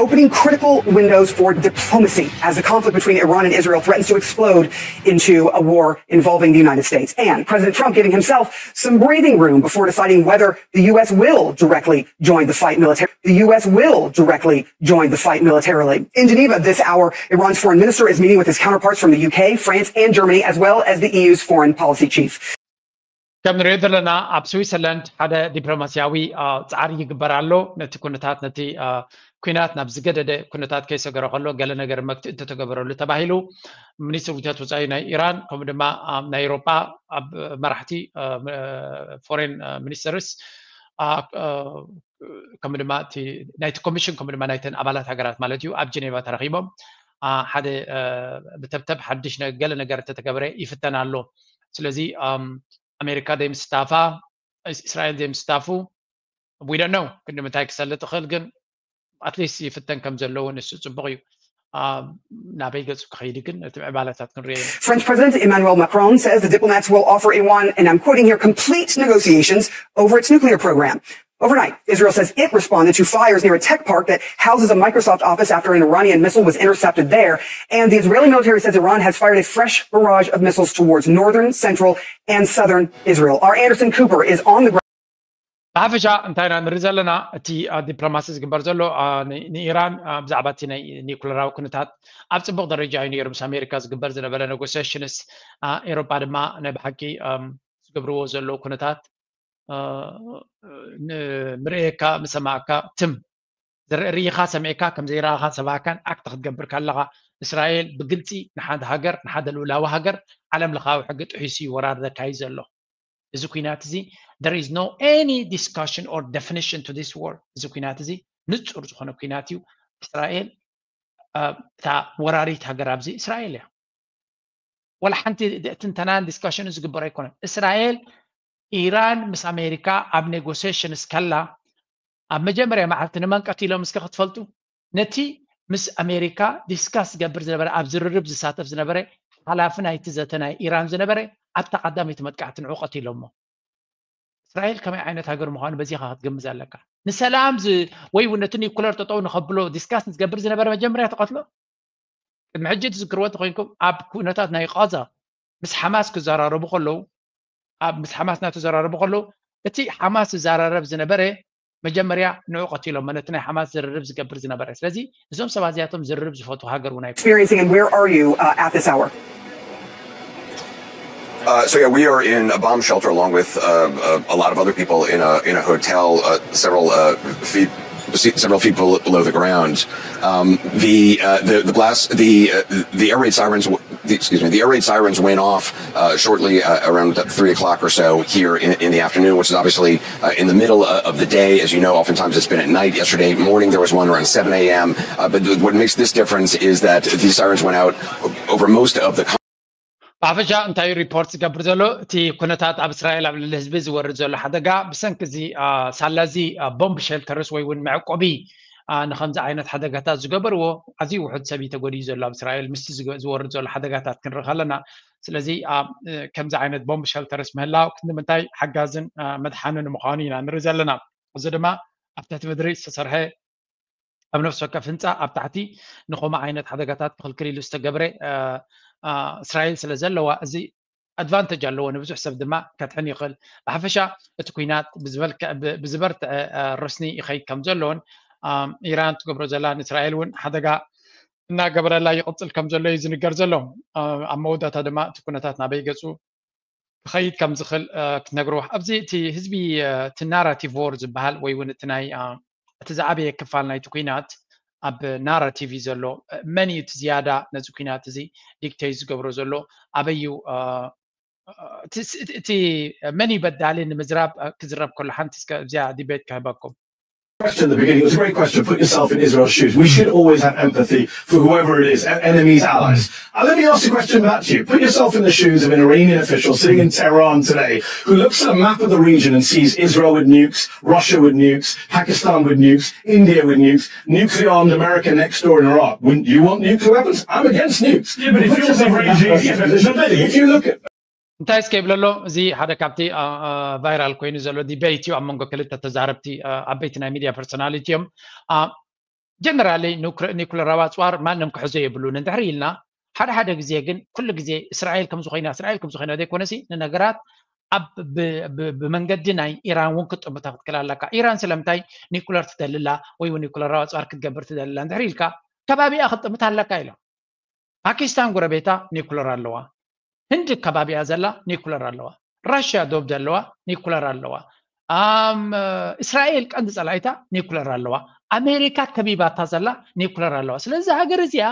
opening critical windows for diplomacy as the conflict between Iran and Israel threatens to explode into a war involving the United States. And President Trump giving himself some breathing room before deciding whether the U S will directly join the fight militarily. The U S will directly join the fight militarily. In Geneva this hour, Iran's foreign minister is meeting with his counterparts from the U K, France, and Germany, as well as the E U's foreign policy chief. ከም ንሪኦ ዘለና ኣብ ስዊትዘርላንድ ሓደ ዲፕሎማሲያዊ ፃዕሪ ይግበር ኣሎ። ነቲ ኩነታት ነቲ ኩናት ናብ ዝገደደ ኩነታት ከይሰገረ ከሎ ገለ ነገር መግትኢ እንተተገበረሉ ተባሂሉ ሚኒስትር ጉዳያት ወፃኢ ናይ ኢራን ከምኡ ድማ ናይ ኤሮጳ ኣብ መራሕቲ ፎሬን ሚኒስተርስ ከምኡ ድማ ናይቲ ኮሚሽን ከምኡ ድማ ናይተን ኣባላት ሃገራት ማለት እዩ ኣብ ጀኔቫ ተረኺቦም ሓደ ብተብተብ ሓድሽ ገለ ነገር እንተተገበረ ይፍተን ኣሎ። ስለዚ ኣሜሪካ ዘይምስታፋ እስራኤል ዘይምስታፉ we don't know ክንዲ ምንታይ ክሰልጥ ይኽእል ግን ኣትሊስት ይፍተን ከም ዘለዎ ንሱ ጽቡቕ እዩ። ናበይ ገጹ ክኸይድ ግን እቲ ምዕባለታት ክንሪኦ ኢና። French President Emmanuel Macron says the diplomats will offer Iran, and I'm quoting here, complete negotiations over its nuclear program. Overnight, Israel says it responded to fires near a tech park that houses a Microsoft office after an Iranian missile was intercepted there. And the Israeli military says Iran has fired a fresh barrage of missiles towards northern, central, and southern Israel. Our Anderson Cooper is on the ground. ብሓፈሻ እንታይ ኢና ንርኢ ዘለና? እቲ ዲፕሎማሲ ዝግበር ዘሎ ንኢራን ብዛዕባ እቲ ናይ ኒኩለራዊ ኩነታት ኣብ ፅቡቅ ደረጃ እዩ ነይሩ። ምስ ኣሜሪካ ዝግበር ዝነበረ ኔጎሲሽንስ፣ ኤሮጳ ድማ ናይ ብሓቂ ዝገብርዎ ዘለዉ ኩነታት ንምርእየካ ምሰማዕካ ትም ርኢኻ ሰሚዕካ ከም ዘይረኣኻ ሰባካን ኣክት ክትገብር ከለኻ፣ እስራኤል ብግልፂ ንሓንቲ ሃገር፣ ንሓደ ልኡላዊ ሃገር ዓለም ለኻዊ ሕጊ ጥሒሱ እዩ ወራር ዘካይድ ዘሎ። እዚ ኩናት እዚ there is no any discussion or definition to this war። እዚ ኩናት እዚ ንፁር ዝኾነ ኩናት እዩ። እስራኤል እታ ወራሪት ሃገር ኣብዚ እስራኤል እያ። ወላ ሓንቲ ትንተናን ዲስካሽን ዝግበር ኣይኮነን። እስራኤል ኢራን ምስ ኣሜሪካ ኣብ ኔጎሲሽንስ ከላ ኣብ መጀመርያ መዓልቲ ንመን ቀቲሎም እስከ ክትፈልጡ? ነቲ ምስ ኣሜሪካ ዲስካስ ዝገብር ዝነበረ ኣብ ዝርርብ ዝሳተፍ ዝነበረ ሓላፊ ናይቲ ዘተ ናይ ኢራን ዝነበረ ኣብታ ቀዳመይቲ መጥቃዕቲ ንዑ ቀቲሎሞ። እስራኤል ከመይ ዓይነት ሃገር ምዃኑ በዚኻ ክትግምት ኣለካ። ንሰላም ወይ እውን ነቲ ኒኩለር ጠጠው ንኸብሎ ዲስካስ ዝገብር ዝነበረ መጀመርያ ተቐትሎ። ቅድሚ ሕጂ ትዝክርዎ እንተኮይንኩም ኣብ ኩነታት ናይ ቃዛ ምስ ሓማስ ክዘራረቡ ከለዉ ኣብ ምስ ሓማስ እናተዘራረቡ ከለዉ እቲ ሓማስ ዝዘራረብ ዝነበረ መጀመርያ ንዑ ቀቲሎሞ ነቲ ናይ ሓማስ ዝርርብ ዝገብር ዝነበረ። ስለዚ እዞም ሰባት እዚኣቶም ዝርርብ ዝፈትዉ ሃገር እውን ኣይኮኑ። Experiencing, and where are you uh, at this hour? Uh, so yeah, we are in a bomb shelter along with uh, uh, a lot of other people in a in a hotel uh, several uh, feet se- several feet below, below the ground. Um, the, uh, the the blast the uh, the air raid sirens w- the, excuse me, the air raid sirens went off uh, shortly uh, around three o'clock or so here in, in the afternoon, which is obviously uh, in the middle uh, of the day. As you know, oftentimes it's been at night. Yesterday morning there was one around seven a.m. Uh, but th- what makes this difference is that these sirens went out over most of the ብሓፈሻ እንታይ ሪፖርት ዝገብር ዘሎ? እቲ ኩነታት ኣብ እስራኤል ኣብ ልዕሊ ህዝቢ ዝወርድ ዘሎ ሓደጋ ብሰንኪ እዚ ሳላ እዚ ቦምብ ሸልተርስ ወይ እውን መዕቆቢ ንከምዚ ዓይነት ሓደጋታት ዝገበርዎ ኣዝዩ ውሑድ ሰብ እዩ ተጎዲኡ ዘሎ ኣብ እስራኤል ምስቲ ዝወርድ ዘሎ ሓደጋታት ክንርኢ ከለና። ስለዚ ከምዚ ዓይነት ቦምብ ሸልተርስ ምህላው ክንዲ ምንታይ ሓጋዝን መድሓንን ምዃኑ ኢና ንርኢ ዘለና። እዚ ድማ ኣብ ትሕቲ ምድሪ ዝተሰርሐ ኣብ ነፍሲ ወከፍ ህንፃ ኣብ ታሕቲ ንኸምኡ ዓይነት ሓደጋታት ክኽልክል ኢሉ ዝተገብረ እስራኤል ስለ ዘለዋ እዚ ኣድቫንተጅ ኣለዎ፣ ንብዙሕ ሰብ ድማ ከድሕን ይኽእል። ብሓፈሻ እቲ ኩናት ብዝበርትዐ ርስኒ ይኸይድ ከም ዘሎን ኢራን ትገብሮ ዘላ ንእስራኤል እውን ሓደጋ እናገበረላ ይቕፅል ከም ዘሎ እዩ ዝንገር ዘሎ። ኣብ መወዳእታ ድማ እቲ ኩነታት ናበይ ገፁ ክኸይድ ከም ዝኽእል ክትነግርዎ። ኣብዚ እቲ ህዝቢ እቲ ናራቲቭ ዎር ዝበሃል ወይ እውን እቲ ናይ እቲ ዝዓበየ ክፋል ናይቲ ኩናት ኣብ ናራቲቭ እዩ ዘሎ። መን እዩ እቲ ዝያዳ ነዚ ኩናት እዚ ዲክቴት ዝገብሮ ዘሎ? ኣበይ እዩ እቲ መን እዩ በዳሊ ንምዝራብ ክዝረብ ከሎ ሓንቲ እስከ እዚኣ ዲቤት ክህበኩም። Question at the beginning. It was a great question. Put yourself in Israel's shoes. We should always have empathy for whoever it is, enemies, allies. Uh, let me ask a question back to you. Put yourself in the shoes of an Iranian official sitting in Tehran today who looks at a map of the region and sees Israel with nukes, Russia with nukes, Pakistan with nukes, India with nukes, nuclear armed America next door in Iraq. Wouldn't you want nuclear weapons? I'm against nukes. Yeah, but if you're the regime, if you look at እንታይ እስከ ይብለሎ? እዚ ሓደ ካብቲ ቫይራል ኮይኑ ዘሎ ዲቤት እዩ ኣብ መንጎ ክልተ ተዛረብቲ ዓበይቲ ናይ ሚድያ ፐርሶናሊቲ እዮም። ጀነራሊ ኒኩለራዊ ኣፅዋር ማንም ክሕዞ የብሉን እንድሕር ኢልና ሓደ ሓደ ግዜ ግን ኩሉ ግዜ እስራኤል ከምዚ ኮይና እስራኤል ከምዚ ኮይና ዘይኮነሲ ንነገራት ኣብ ብመንገዲ ናይ ኢራን እውን ክትጥምታ ክትክእል ኣለካ። ኢራን ስለምንታይ ኒኩለር ትደልላ ወይ እውን ኒኩለራዊ ኣፅዋር ክትገብር ትደልላ እንድሕር ኢልካ ከባቢኣ ክትጥምታ ኣለካ ኢሎም። ፓኪስታን ጎረቤታ ኒኩለር ኣለዋ። ህንዲ ከባቢኣ ዘላ ኒኩለር ኣለዋ። ራሽያ ዶብ ዘለዋ ኒኩለር ኣለዋ። እስራኤል ቀንዲ ፀላኢታ ኒኩለር ኣለዋ። ኣሜሪካ ከቢባታ ዘላ ኒኩለር ኣለዋ። ስለዚ ሃገር እዚኣ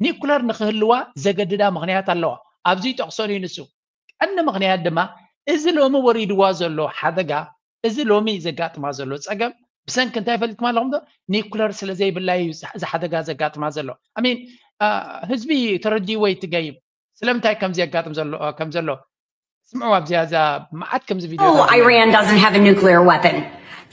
ኒኩለር ንክህልዋ ዘገድዳ ምክንያት ኣለዋ። ኣብዚ ጠቕሶን እዩ ንሱ። ቀንዲ ምክንያት ድማ እዚ ሎሚ ወሪድዋ ዘሎ ሓደጋ፣ እዚ ሎሚ ዘጋጥማ ዘሎ ፀገም ብሰንኪ እንታይ ፈሊጥኩም ኣለኹም ዶ? ኒኩለር ስለ ዘይብላ እዩ እዚ ሓደጋ ዘጋጥማ ዘሎ። ኣሚን ህዝቢ ተረዲእዎ ይትገይም ስለምንታይ ከምዚ የጋጥም ዘሎ ከም ዘሎ ስምዑ። ኣብዚኣ እዛ መዓት ከምዚ ቪድዮ Oh, Iran doesn't have a nuclear weapon.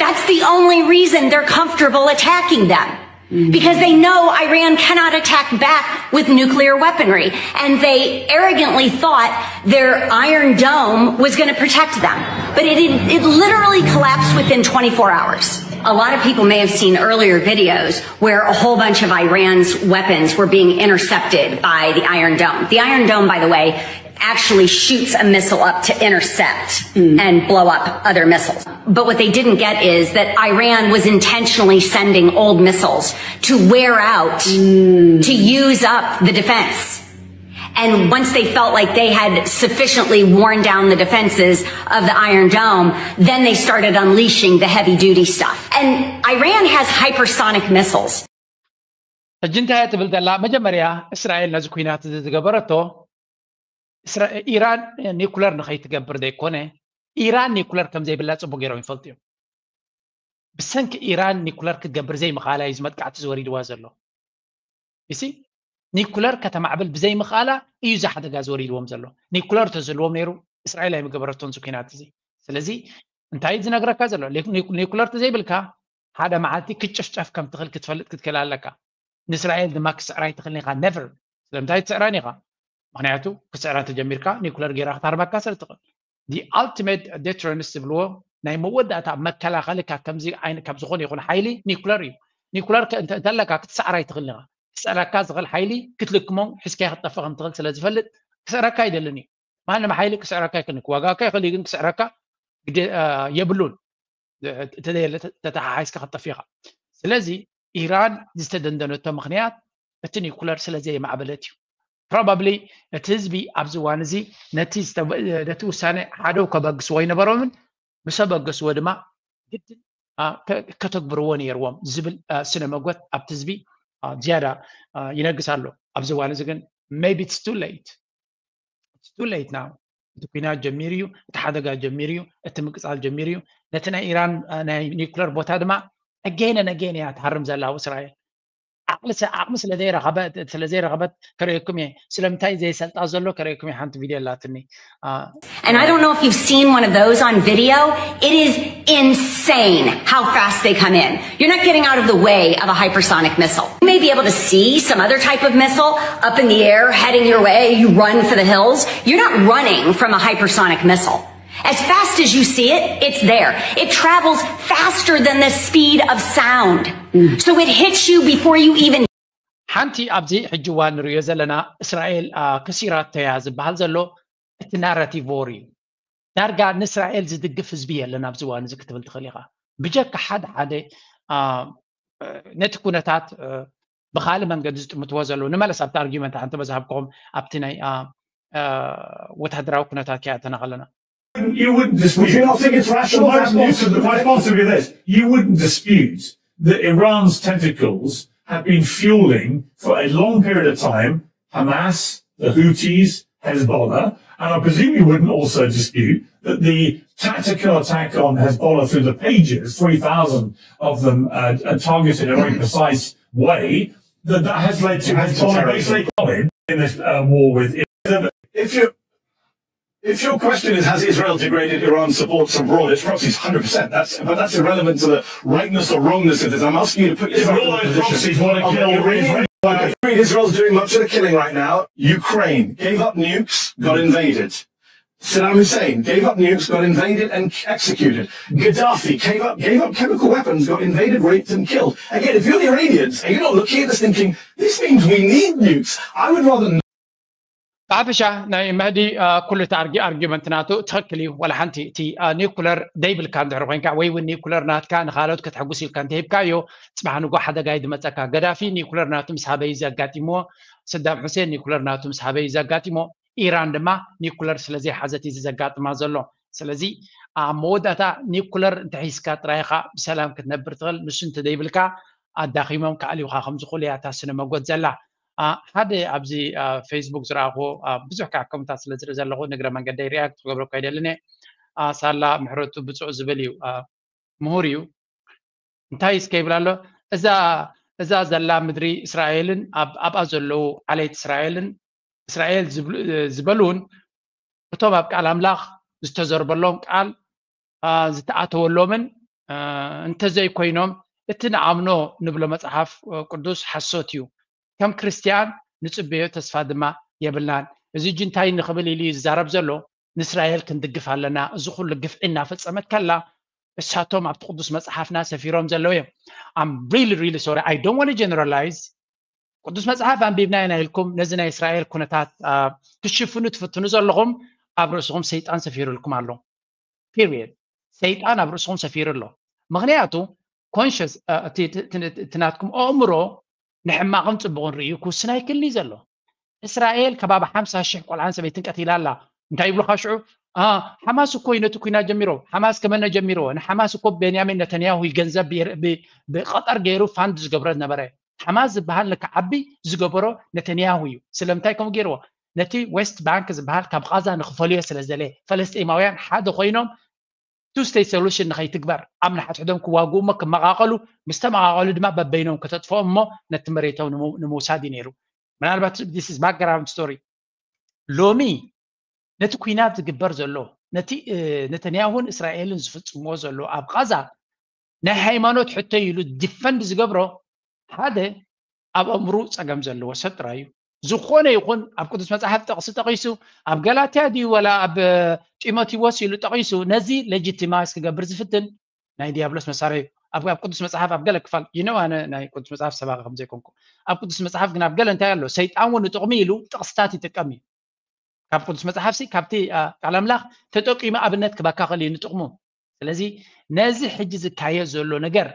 That's the only reason they're comfortable attacking them. Because they know Iran cannot attack back with nuclear weaponry. And they arrogantly thought their Iron Dome was going to protect them. But it, it literally collapsed within twenty-four hours. A lot of people may have seen earlier videos where a whole bunch of Iran's weapons were being intercepted by the Iron Dome. The Iron Dome, by the way, actually shoots a missile up to intercept and blow up other missiles. But what they didn't get is that Iran was intentionally sending old missiles to wear out, to use up the defense. And once they felt like they had sufficiently worn down the defenses of the Iron Dome, then they started unleashing the heavy duty stuff. And Iran has hypersonic missiles. ሕጂ እንታይ እያ ትብል ዘላ? መጀመርያ እስራኤል ነዚ ኩናት እዚ ዝገበረቶ እስራ- ኢራን ኒኩለር ንኸይትገብር ዘይኮነ፣ ኢራን ኒኩለር ከም ዘይብላ ጽቡቅ ገይሮም ይፈልጡ እዮም። ብሰንኪ ኢራን ኒኩለር ክትገብር ዘይምኽኣላ እዩ እዚ መጥቃዕቲ ዝወሪድዋ ዘሎ። እሲ ኒኩለር ከተማዕብል ብዘይምኽኣላ እዩ እዚ ሓደጋ ዝወሪድዎም ዘሎ። ኒኩለር ተዝህልዎም ነይሩ እስራኤል ኣይምገበረቶን እዚ ኩናት እዚ። ስለዚ እንታይ እዩ ዝነግረካ ዘሎ? ኒኩ- ኒኩለር ተዘይብልካ ሓደ መዓልቲ ክትጭፍጨፍ ከም ትኽእል ክትፈልጥ ክትክእል ኣለካ። ንእስራኤል ድማ ክስዕራ ኣይትኽእልን ኢኻ። ነቨር። ስለምንታይ ትስዕራን ኢኻ? ምክንያቱ ክስዕራ እንተጀሚርካ ኒኩለር ጌራ ክትሃርመካ ስለ ትኽእል። The ultimate deterrence ዝብልዎ ናይ መወዳእታ መከላኸሊ ካብ ከምዚ ዓይነት ካብ ዝኾነ ይኹን ሓይሊ ኒኩለር እዩ። ኒኩለር ከ- እንተ- እንተለካ ክትስዕራ ኣይትኽእልን ኢኻ። ክስዕረካ ዝኽእል ሓይሊ ክትልክሞም ሒዝካዮ ክትጠፍእ ከም ትኽእል ስለ ዝፈልጥ ክስዕረካ ኣይደልን እዩ። ማንም ሓይሊ ክስዕረካ ኣይክእልን። ክዋጋካ ይኽእል እዩ፣ ግን ክስዕረካ ግደ- አ፣ የብሉን። ተ- ተተሓሒዝካ ክትጠፍእ ኢኻ። ስለዚ ኢራን ዝተደንደነቶ ምኽንያት እቲ ኒኩለር ስለ ዘይማዕበለት እዩ። ፕሮባብሊ እቲ ህዝቢ ኣብዚ እዋን እዚ ነቲ ዝተ- ነቲ ውሳነ ሓደው ከበግስዎ ኣይነበሮምን፣ ምስ ኣበገስዎ ድማ ግድን አ፣ ከ- ከተግብርዎ ነይርዎም ዝብል አ፣ ስነ መጎት ኣብቲ ህዝቢ አ፣ ዝያዳ አ፣ ይነግስ ኣሎ። ኣብዚ እዋን እዚ ግን maybe it's too late. It's too late now. እቲ ኩናት ጀሚሩ እዩ፣ እቲ ሓደጋ ጀሚሩ እዩ፣ እቲ ምቅጻል ጀሚሩ እዩ። ነቲ ናይ ኢራን አ፣ ናይ ኒኩለር ቦታ ድማ again and again እያ ትሃርም ዘላ ኣብ እስራኤል። ዓቕሊ ሰ- ዓቕሚ ስለ ዘይረኸበት ስለ ዘይረኸበት ከርእየኩም እየ ስለምንታይ ዘይሰልጣ ዘሎ ከርእየኩም እየ። ሓንቲ ቪድዮ ኣላትኒ አ፣ And I don't know if you've seen one of those on video. It is insane how fast they come in. You're not getting out of the way of a hypersonic missile. You may be able to see some other type of missile up in the air heading your way. You run for the hills. You're not running from a hypersonic missile. As fast as you see it, it's there. It travels faster than the speed of sound. So it hits you before you even ሓንቲ ኣብዚ ሕጂ እዋን ንሪኦ ዘለና እስራኤል አ፣ ከሲራቶ እያ ዝበሃል ዘሎ እቲ ናራቲቭ ዎር እዩ። ዳርጋ ንእስራኤል ዝድግፍ ህዝቢ የለን ኣብዚ እዋን እዚ ክትብል ትኽእል ኢኻ። ብጀካ ሓደ ሓደ አ፣ ነቲ ኩነታት አ፣ ብኻልእ መንገዲ ዝጥምትዎ ዘለዉ። ንመለስ ኣብቲ ኣርጊመንት ሓንቲ በዝሃብክኹም ኣብቲ ናይ አ፣ አ፣ ወታደራዊ ኩነታት ከይኣተና ከለና You wouldn't dispute. Would you not think it's rational My to have response, would, my response would be this. You wouldn't dispute that Iran's tentacles have been fueling for a long period of time Hamas, the Houthis, Hezbollah, and I presume you wouldn't also dispute that the tactical attack on Hezbollah through the pages, three thousand of them uh, uh, targeted in a very precise way, that that has led to Hezbollah basically in this uh, war with Israel. If you if your question is, has Israel degraded Iran's support abroad? Its proxies, one hundred percent. That's, but that's irrelevant to the rightness or wrongness of this. I'm asking you to put yourself in the position Proxies want to of kill Iran. Israel. Israel's doing much of the killing right now. Ukraine gave up nukes, got invaded. Saddam Hussein gave up nukes, got invaded and executed. Gaddafi gave up, gave up chemical weapons, got invaded, raped, and killed. Again, if you're the Iranians and you're not looking at this thinking, this means we need nukes, I would rather ብሓፈሻ ናይ መህዲ ኩሉ እቲ ኣርጊመንት ናቱ ትኽክል እዩ። ዋላ ሓንቲ እቲ ኒኩለር ደይብልካ እንድሕር ኮይንካ ወይ እውን ኒኩለር ናትካ ንካልኦት ከተሕጉስ ኢልካ እንተሂብካዮ፣ ፅባሕ ንጎ ሓደጋ እዩ ዝመፀካ። ገዳፊ ኒኩለር ናቱ ምስ ሃበይ ዘጋጢምዎ፣ ሰዳም ሑሴን ኒኩለር ናቱ ምስ ሃበይ ዘጋጢሞ፣ ኢራን ድማ ኒኩለር ስለዘይሓዘት እዩ ዘጋጥማ ዘሎ። ስለዚ ኣብ መወዳእታ ኒኩለር እንተሒዝካ ጥራይኻ ብሰላም ክትነብር ትኽእል። ንሱ እንተደይብልካ ኣዳኺሞም ክኣልዩኻ ከምዝኽእሉ እያ እታ ስነ መጎት ዘላ። ሓደ ኣብዚ ፌስቡክ ዝረኣኹ ብዙሕ ከዓ ከምታት ስለ ዝርኢ ዘለኹ ንግረ መንገደይ ሪያክት ክገብረካ ይደልን እየ። ሳላ ምሕረቱ ብፁዕ ዝብል እዩ፣ ምሁር እዩ። እንታይ እስከ ይብል ኣሎ? እዛ እዛ ዘላ ምድሪ እስራኤልን ኣብኣ ዘለዉ ዓሌት እስራኤልን እስራኤል ዝበልውን እቶም ኣብ ቃል ኣምላኽ ዝተዘርበሎም ቃል ዝተኣተወሎምን እንተዘይኮይኖም እቲ ንኣምኖ ንብሎ መጽሓፍ ቅዱስ ሓሶት እዩ። ከም ክርስትያን ንጽበዮ ተስፋ ድማ የብልናን። እዚ ሕጂ እንታይ ንኽብል ኢሉ እዩ ዝዛረብ ዘሎ? ንእስራኤል ክንድግፍ ኣለና። እዚ ኩሉ ግፍዒ እናፈጸመት ከላ እሳቶም ኣብቲ ቅዱስ መጽሓፍና ሰፊሮም ዘለዉ እዮም። I'm really really sorry, I don't want to generalize። ቅዱስ መጽሓፍ ኣንቢብና ኢና ኢልኩም ነዚ ናይ እስራኤል ኩነታት ክሽፍኑ ትፍትኑ ዘለኹም ኣብ ርእስኹም ሰይጣን ሰፊሩልኩም ኣሎ። ፒሪየድ። ሰይጣን ኣብ ርእስኹም ሰፊሩ ኣሎ። ምኽንያቱ ኮንሽስ እቲ ናትኩም ኣእምሮ ንሕማቕን ጽቡቕን ርእዩ ክውስን ኣይክልኒ ዘሎ። እስራኤል ከባቢ ሓምሳ ሽሕ ቆልዓን ሰበይትን ቀቲላ ኣላ። እንታይ ይብሉኻ ሽዑ? ሓማስ እኮ እዩ ነቲ ኩናት ጀሚሮ። ሓማስ ከመነ ጀሚርዎ? ንሓማስ እኮ ቤንያሚን ነተንያሁ እዩ ገንዘብ ብቀጠር ገይሩ ፋንድ ዝገብሮ ዝነበረ። ሓማስ ዝበሃል ንክዓቢ ዝገበሮ ነተንያሁ እዩ። ስለምንታይ ከምኡ ገይርዎ? ነቲ ዌስት ባንክ ዝበሃል ካብ ቓዛ ንክፈልዮ ስለ ዝደለየ፣ ፈለስጢማውያን ሓደ ኮይኖም ቱ ስቴት ሶሉሽን ንኸይትግበር ኣብ ንሓድሕዶም ክዋግኡ እሞ ክመቓቐሉ፣ ምስ ተመቓቐሉ ድማ በበይኖም ከተጥፍኦም እሞ ነቲ መሬቶም ንምውሳድ እዩ ነይሩ። ምናልባት this is background story። ሎሚ ነቲ ኩናት ዝግበር ዘሎ፣ ነቲ ነተንያሁን እስራኤልን ዝፍጽምዎ ዘሎ ኣብ ቓዛ ናይ ሃይማኖት ሕቶ ኢሉ ዲፈንድ ዝገብሮ ሓደ ኣብ ኣእምሩ ጸገም ዘለዎ ሰብ ጥራይ እዩ። ዝኾነ ይኹን ኣብ ቅዱስ መጽሓፍ ጥቕሲ ጠቒሱ፣ ኣብ ገላትያ ድዩ ወላ ኣብ ጢሞቴዎስ ኢሉ ጠቒሱ ነዚ ሌጂቲማይዝ ክገብር ዝፍትን ናይ ዲያብሎስ መሳርያ እዩ። ኣብ ቅዱስ መጽሓፍ ኣብ ገለ ክፋል you know ኣነ ናይ ቅዱስ መጽሓፍ ሰባኺ ከም ዘይኮንኩ፣ ኣብ ቅዱስ መጽሓፍ ግን ኣብ ገለ እንታይ ኣሎ? ሰይጣን እውን ንጥቕሚ ኢሉ ጥቕስታት ይጥቀም እዩ። ካብ ቅዱስ መጽሓፍሲ ካብቲ ቃል ኣምላኽ ተጠቂሙ ኣብነት ክበካ ክእል እዩ ንጥቕሙ። ስለዚ ነዚ ሕጂ ዝካየድ ዘሎ ነገር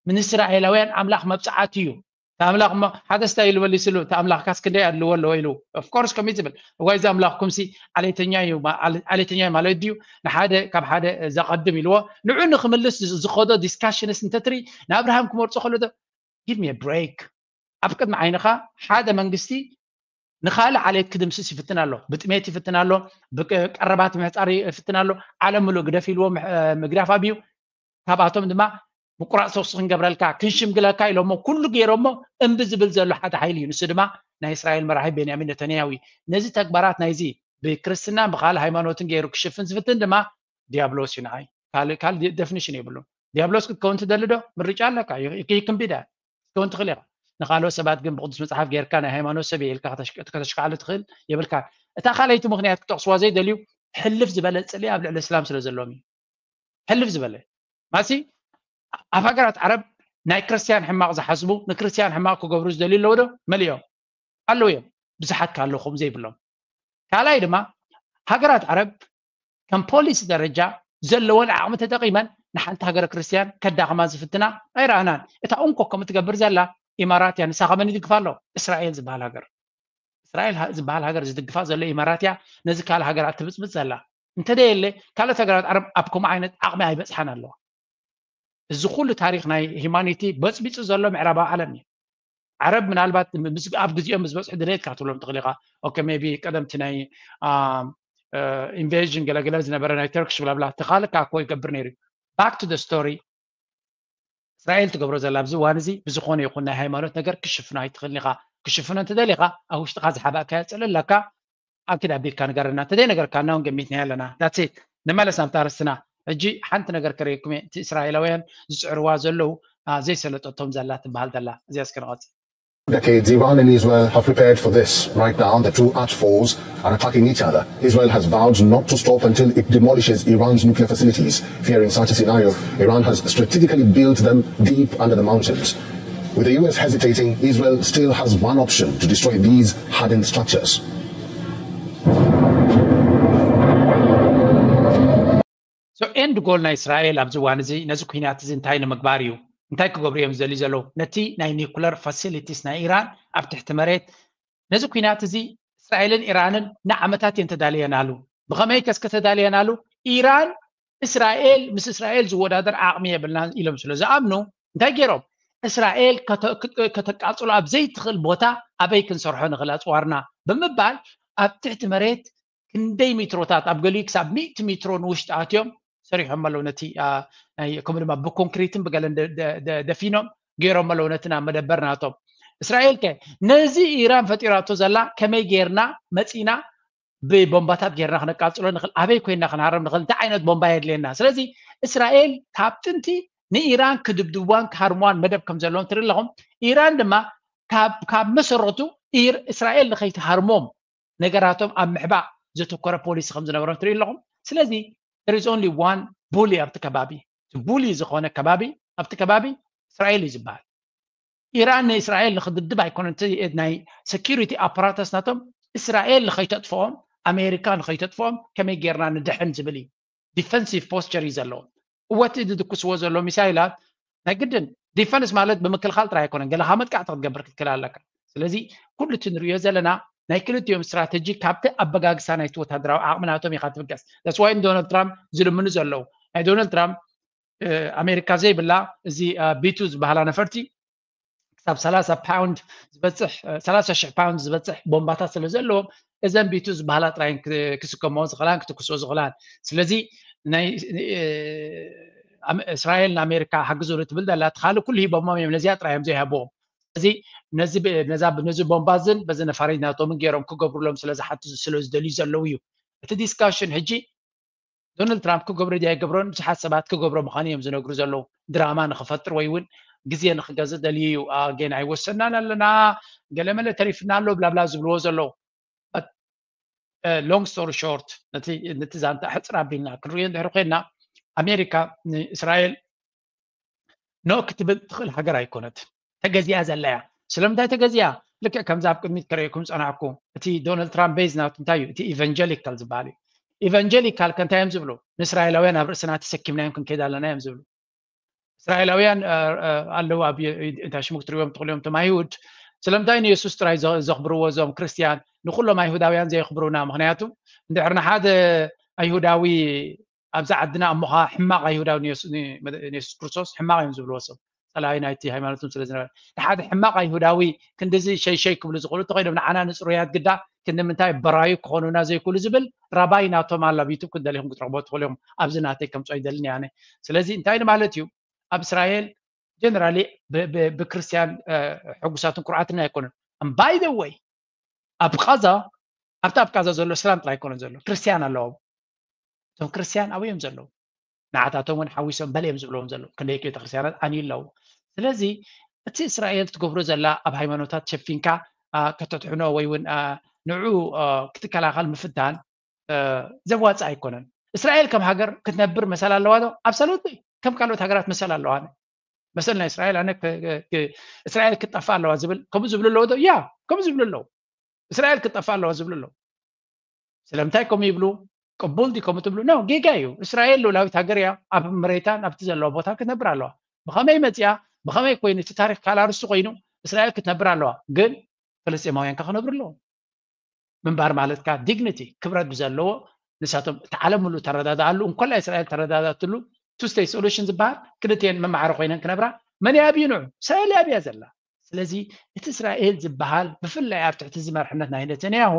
ንእስራኤላውያን ኣምላኽ መብጽዓት እዩ። እቲ ኣምላኽ እሞ ሓደስታ ኢሉ መሊስሉ፣ እቲ ኣምላኽካስ ክንደይ ኣድልዎ ኣለዎ ኢሉ። ኦፍኮርስ ከምኡ ዝብል እዋይ እዚ ኣምላኽኩምሲ ዓሌተኛ እዩ ዓሌተኛ ማለት ድዩ ንሓደ ካብ ሓደ ዘቐድም ኢልዎ። ንዑ ንክምልስ ዝኸዶ ዲስካሽንስ እንተትርኢ ንኣብርሃም ክመርጾ ከሎ give me a break። ኣብ ቅድሚ ዓይንኻ ሓደ መንግስቲ ንኻልእ ዓሌት ክድምስስ ይፍትን ኣሎ። ብጥሜት ይፍትን ኣሎ። ብቀረባት ምሕፃር ይፍትን ኣሎ። ዓለም ምሉእ ግደፍ ኢልዎ ምግዳፍ ኣብዩ። ካብኣቶም ድማ ምቁራፅ ተኩሲ ክንገብረልካ ክንሽምግለካ ኢሎሞ ኩሉ ገይሮሞ እምቢ ዝብል ዘሎ ሓደ ሓይሊ እዩ። ንሱ ድማ ናይ እስራኤል መራሒ ቤንያሚን ነተንያሁ እዩ። ነዚ ተግባራት ናይዚ ብክርስትናን ብካልእ ሃይማኖትን ገይሩ ክሽፍን ዝፍትን ድማ ዲያብሎስ እዩ። ንዓይ ካልእ ካልእ ደ- ደፍኒሽን የብሉን። ዲያብሎስ ክትከውን ትደሊ ዶ? ምርጫ ኣለካ። You- you can be that ክትከውን ትኽእል ኢኻ። ንካልኦት ሰባት ግን ብቅዱስ መፅሓፍ ጌርካ ናይ ሃይማኖት ሰብ እየ ኢልካ ከተሽ- ከተሽካዕሉ ትኽእል የብልካን። እታ ካልኣይቲ ምክንያት ክጠቕስዋ ዘይደልዩ ሕልፍ ዝበለ ፅልኢ ኣብ ልዕሊ እስላም ስለ ዘለዎም እዩ። ሕልፍ ዝበለ ማሲ ኣብ ሃገራት ዓረብ ናይ ክርስትያን ሕማቕ ዝሓስቡ ንክርስትያን ሕማቕ ክገብሩ ዝደልዩ ኣለዉ ዶ? መሊኦም ኣለዉ እዮም። ብዙሓት ከ ኣለኹም ዘይብሎም። ካልኣይ ድማ ሃገራት ዓረብ ከም ፖሊሲ ደረጃ ዘለወን ዓቕሚ ተጠቒመን ንሓንቲ ሃገረ ክርስትያን ከዳኽማ ዝፍትና ኣይረኣናን። እታ እንኮ ከም እትገብር ዘላ ኢማራት እያ። ንሳ ከመን ይድግፋ ኣሎ? እስራኤል ዝበሃል ሃገር እስራኤል ዝበሃል ሃገር ዝድግፋ ዘሎ ኢማራት እያ። ነዚ ካልእ ሃገራት ትብፅብፅ ዘላ እንተደየለ ካልኦት ሃገራት ዓረብ ኣብ ከምኡ ዓይነት ዓቕሚ ኣይበፅሓን ኣለዋ። እዚ ኩሉ ታሪክ ናይ ሂማኒቲ በፅቢፁ ዘሎ ምዕራባዊ ዓለም እዩ። ዓረብ ምናልባት ኣብ ግዜኦም ምስ በፅሑ ድሌት ካትብሎም ትኽእል ኢኻ። ኦኬ ሜቢ ቀደምቲ ናይ ኢንቬዥን ገለገለ ዝነበረ ናይ ተርክሽ ብላብላ ተኻልካ እኮ ይገብር ነይሩ። Back to the story። እስራኤል ትገብሮ ዘላ ኣብዚ እዋን እዚ ብዝኾነ ይኹን ናይ ሃይማኖት ነገር ክሽፍኖ ኣይትኽእልን ኢኻ። ክሽፍኖ እንተደሊኻ ኣብ ውሽጥኻ ዝሓባእካዮ ፅልእ ኣለካ። ኣኪድ ኣቢልካ ንገረና እንተዘይ ነገርካና እውን ገሚትና ኣለና። That's it። ንመለስ ናብታ ኣርስትና። ሕጂ ሓንቲ ነገር ከርእየኩም እየ። እቲ እስራኤላውያን ዝፅዕርዋ ዘለዉ ዘይሰለጠቶም ዘላ ትበሃል ዘላ እዚኣ እስኪ ንቐፅል። Decades, Iran and Israel have prepared for this. Right now, the two arch foes are attacking each other. Israel has vowed not to stop until it demolishes Iran's nuclear facilities. Fearing such a scenario, Iran has strategically built them deep under the mountains. With the U S hesitating, Israel still has one option to destroy these hardened structures. So end goal ናይ እስራኤል ኣብዚ እዋን እዚ ነዚ ኩናት እዚ እንታይ ንምግባር እዩ? እንታይ ክገብሩ እዮም ዝደልዩ ዘለዉ? ነቲ ናይ ኒኩለር ፋሲሊቲስ ናይ ኢራን ኣብ ትሕቲ መሬት ነዚ ኩናት እዚ እስራኤልን ኢራንን ንዓመታት እየን ተዳልየናሉ። ብኸመይ ከስከ ተዳልየናሉ? ኢራን እስራኤል ምስ እስራኤል ዝወዳደር ዓቕሚ የብልናን ኢሎም ስለ ዝኣምኑ እንታይ ገይሮም? እስራኤል ከተቃፅሎ ኣብ ዘይትኽእል ቦታ ኣበይ ክንሰርሖ ንኽእል ኣፅዋርና ብምባል ኣብ ትሕቲ መሬት ክንደይ ሜትሮታት ኣብ ገሊኡ ክሳብ ሚእቲ ሜትሮ ንውሽጢ ኣትዮም ሰሪሖም ኣለዉ። ነቲ ከምኡ ድማ ብኮንክሪትን ብገለን ደፊኖም ገይሮም ኣለዉ ነቲ ናብ መደበር ናቶም። እስራኤል ከ ነዚ ኢራን ፈጢራቶ ዘላ ከመይ ጌርና መፂና ብቦምባታት ጌርና ክነቃፅሎ ንኽእል፣ ኣበይ ኮይና ክንሃረም ንኽእል፣ እንታይ ዓይነት ቦምባ የድልየና? ስለዚ እስራኤል ካብ ጥንቲ ንኢራን ክድብድዋን ክሃርምዋን መደብ ከም ዘለዎም ትርኢ ኣለኹም። ኢራን ድማ ካብ መሰረቱ እስራኤል ንኸይትሃርሞም ነገራቶም ኣብ ምሕባእ ዘተኮረ ፖሊሲ ከም ዝነበሮም ትርኢ ኣለኹም። ስለዚ there is only one bully ኣብቲ ከባቢ። እቲ ቡሊ ዝኾነ ከባቢ ኣብቲ ከባቢ እስራኤል እዩ ዝበሃል። ኢራን ንእስራኤል ንክድብድብ ኣይኮነን። እቲ ናይ security apparatus ናቶም እስራኤል ንኸይተጥፍኦም፣ ኣሜሪካ ንኸይተጥፍኦም ከመይ ጌርና ንድሕን ዝብል እዩ። Defensive posture እዩ ዘለዎም። እወ እቲ ዝድኩስዎ ዘሎ ሚሳይላት ናይ ግድን ዲፈንስ ማለት ብምክልኻል ጥራይ ኣይኮነን፣ ገለ ካብ መጥቃዕቲ ክትገብር ክትክእል ኣለካ። ስለዚ ኩሉ እቲ ንሪኦ ዘለና ናይ ክልቲኦም ስትራተጂ ካብቲ ኣበጋግሳ ናይቲ ወታደራዊ ዓቕሚ ናቶም ኢኻ ትብገስ። That's why ዶናልድ ትራምፕ ዝልምኑ ዘለዉ። ናይ ዶናልድ ትራምፕ ኣሜሪካ ዘይብላ እዚ ቢቱ ዝበሃላ ነፈርቲ ክሳብ ሰላሳ ፓውንድ ዝበፅሕ ሰላሳ ሽሕ ፓውንድ ዝበፅሕ ቦምባታት ስለ ዘለዎም እዘን ቢቱ ዝበሃላ ጥራይ ክስከምኦ ዝኽእላን ክትኩስኦ ዝኽእላን። ስለዚ ናይ እስራኤል ንኣሜሪካ ሓግዙ ትብል ዘላ እቲ ካልእ ኩሉ ሂቦሞም እዮም፣ ነዚኣ ጥራይ እዮም ዘይሃብዎም። ስለዚ ነዚ ቦምባ ዝን በዚ ነፋሪት ናቶምን ገይሮም ክገብሩሎም ስለ ዝሓቱ ስለ ዝደልዩ ዘለዉ እዩ። እቲ ዲስካሽን ሕጂ ዶናልድ ትራምፕ ክገብሮ ድያ ኣይገብሮን ብዙሓት ሰባት ክገብሮ ምዃኑ እዮም ዝነግሩ ዘለዉ። ድራማ ንክፈጥር ወይ እውን ግዜ ንክገዝእ ደልዩ እዩ። ኣጌን ኣይወሰናን ኣለና ገለመለ ተሪፍና ኣሎ ብላብላ ዝብልዎ ዘለዉ። Long story short ነቲ ዛንታ ሕፅር ኣቢልና ክንሪኦ እንድሕር ኮይና ኣሜሪካ ንእስራኤል ኖ ክትብል ትኽእል ሃገር ኣይኮነት። ተገዚኣ ዘላ እያ። ስለምንታይ ተገዚኣ? ልክዕ ከምዚ ኣብ ቅድሚት ከርእየኩም ዝፀናሕኩ እቲ ዶናልድ ትራምፕ ቤዝ ናቱ እንታይ እዩ? እቲ ኢቫንጀሊካል ዝበሃል እዩ። ኢቫንጀሊካል ከ እንታይ እዮም ዝብሉ? ንእስራኤላውያን ኣብ ርእስና ተሰኪምናዮም ክንከይድ ኣለና እዮም ዝብሉ። እስራኤላውያን ኣለዉ ኣብ እንታይ ሽሙ ክትሪዎም ትኽእሉ እዮም እቶም ኣይሁድ። ስለምንታይ ንየሱስ ጥራይ ዘኽብርዎ እዞም ክርስትያን ንኩሎም ኣይሁዳውያን ዘየኽብሩና? ምክንያቱ እንድሕር ንሓደ ኣይሁዳዊ ኣብዛ ዓድና እሞኻ ሕማቕ ኣይሁዳዊ ንየሱስ ክርስቶስ ሕማቕ እዮም ዝብልዎ ሰብ ጸላኢ ናይቲ ሃይማኖቶም ስለ ዝነበረ ንሓደ ሕማቕ ኣይሁዳዊ ክንዲዚ ሸይሸይ ክብሉ ዝኽእሉ እንተኾይኖም ንዓና ንፅሩያት ግዳ ክንዲ ምንታይ በራዩ ክኾኑና ዘይክእሉ ዝብል ራባይ ናቶም ኣሎ ኣብ ዩቱብ ክንደሊኹም ክትረኽቦ ትኽእሉ እዮም። ኣብዚ ናተይ ከምፅኦ ይደልን እየ ኣነ። ስለዚ እንታይ ንማለት እዩ ኣብ እስራኤል ጀነራሊ ብክርስትያን ሕጉሳትን ኩርዓትን ኣይኮኑን። And by the way ኣብ ቃዛ ኣብቲ ኣብ ቃዛ ዘሎ እስላም ጥራይ ኣይኮነን ዘሎ ክርስትያን ኣለዎም። እቶም ክርስትያን ኣብኡ እዮም ዘለዉ። ንዓታቶም እውን ሓዊሶም በል እዮም ዝብልዎም ዘለዉ። ክንደይ ቤተክርስትያናት ዓንዩ ኣለዉ። ስለዚ እቲ እስራኤል ትገብሮ ዘላ ኣብ ሃይማኖታት ሸፊንካ ከተድሕኖ ወይ እውን ንዕኡ ክትከላኸል ምፍታን ዘዋፅእ ኣይኮነን። እስራኤል ከም ሃገር ክትነብር መሰል ኣለዋ ዶ? ኣብሰሉት ከም ካልኦት ሃገራት መሰል ኣለዋ። መሰል ናይ እስራኤል ኣነ እስራኤል ክትጠፋ ኣለዋ ዝብል ከምኡ ዝብሉ ኣለዎ ዶ? ያ ከምኡ ዝብሉ ኣለዉ። እስራኤል ክትጠፋ ኣለዋ ዝብሉ ኣለዉ። ስለምንታይ ከምኡ ይብሉ? ቅቡል ድዩ ከምኡ ትብሉ? ኖ፣ ጌጋ እዩ። እስራኤል ልኡላዊት ሃገር እያ። ኣብ መሬታን ኣብቲ ዘለዋ ቦታ ክትነብር ኣለዋ። ብኸመይ መፅያ ብኸመይ ኮይኑ እቲ ታሪክ ካልእ ኣርስቲ ኮይኑ እስራኤል ክትነብር ኣለዋ። ግን ፍልስጤማውያን ከ ክነብሩ ኣለዎም። ምንባር ማለት ከኣ ዲግኒቲ ክብረት ብዘለዎ ንሳቶም እቲ ዓለም ሙሉእ ተረዳድኣሉ እንኮላ እስራኤል ተረዳድኣትሉ two state solution ዝበሃል ክልቲኤን መማዕረ ኮይነን ክነብራ መን ይኣብዩ ንዑ እስራኤል ይኣብያ ዘላ። ስለዚ እቲ እስራኤል ዝበሃል ብፍላይ ኣብ ትሕቲ እዚ መርሕነት ናይ ነተንያሁ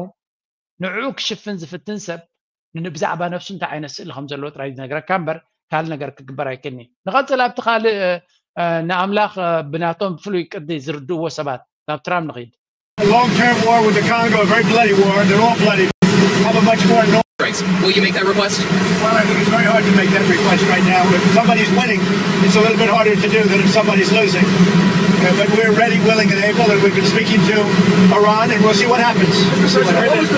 ንዕኡ ክሽፍን ዝፍትን ሰብ ንብዛዕባ ነፍሱ እንታይ ዓይነት ስእሊ ከም ዘለዎ ጥራይ ዝነግረካ እምበር ካልእ ነገር ክግበር ኣይክእልኒ። ንቐጽል ኣብቲ ካልእ ንኣምላኽ ብናቶም ፍሉይ ቅዲ ዝርድእዎ ሰባት ናብ ትራምፕ ንኽይድ። A long-term war with the Congo, a very bloody war. They're all bloody. Have a much more normal. Right. Will you make that request? Well, I think it's very hard to make that request right now. If somebody's winning, it's a little bit harder to do than if somebody's losing. Uh, but we're ready, willing, and able, and we've been speaking to Iran, and we'll see what happens. We'll see what happens.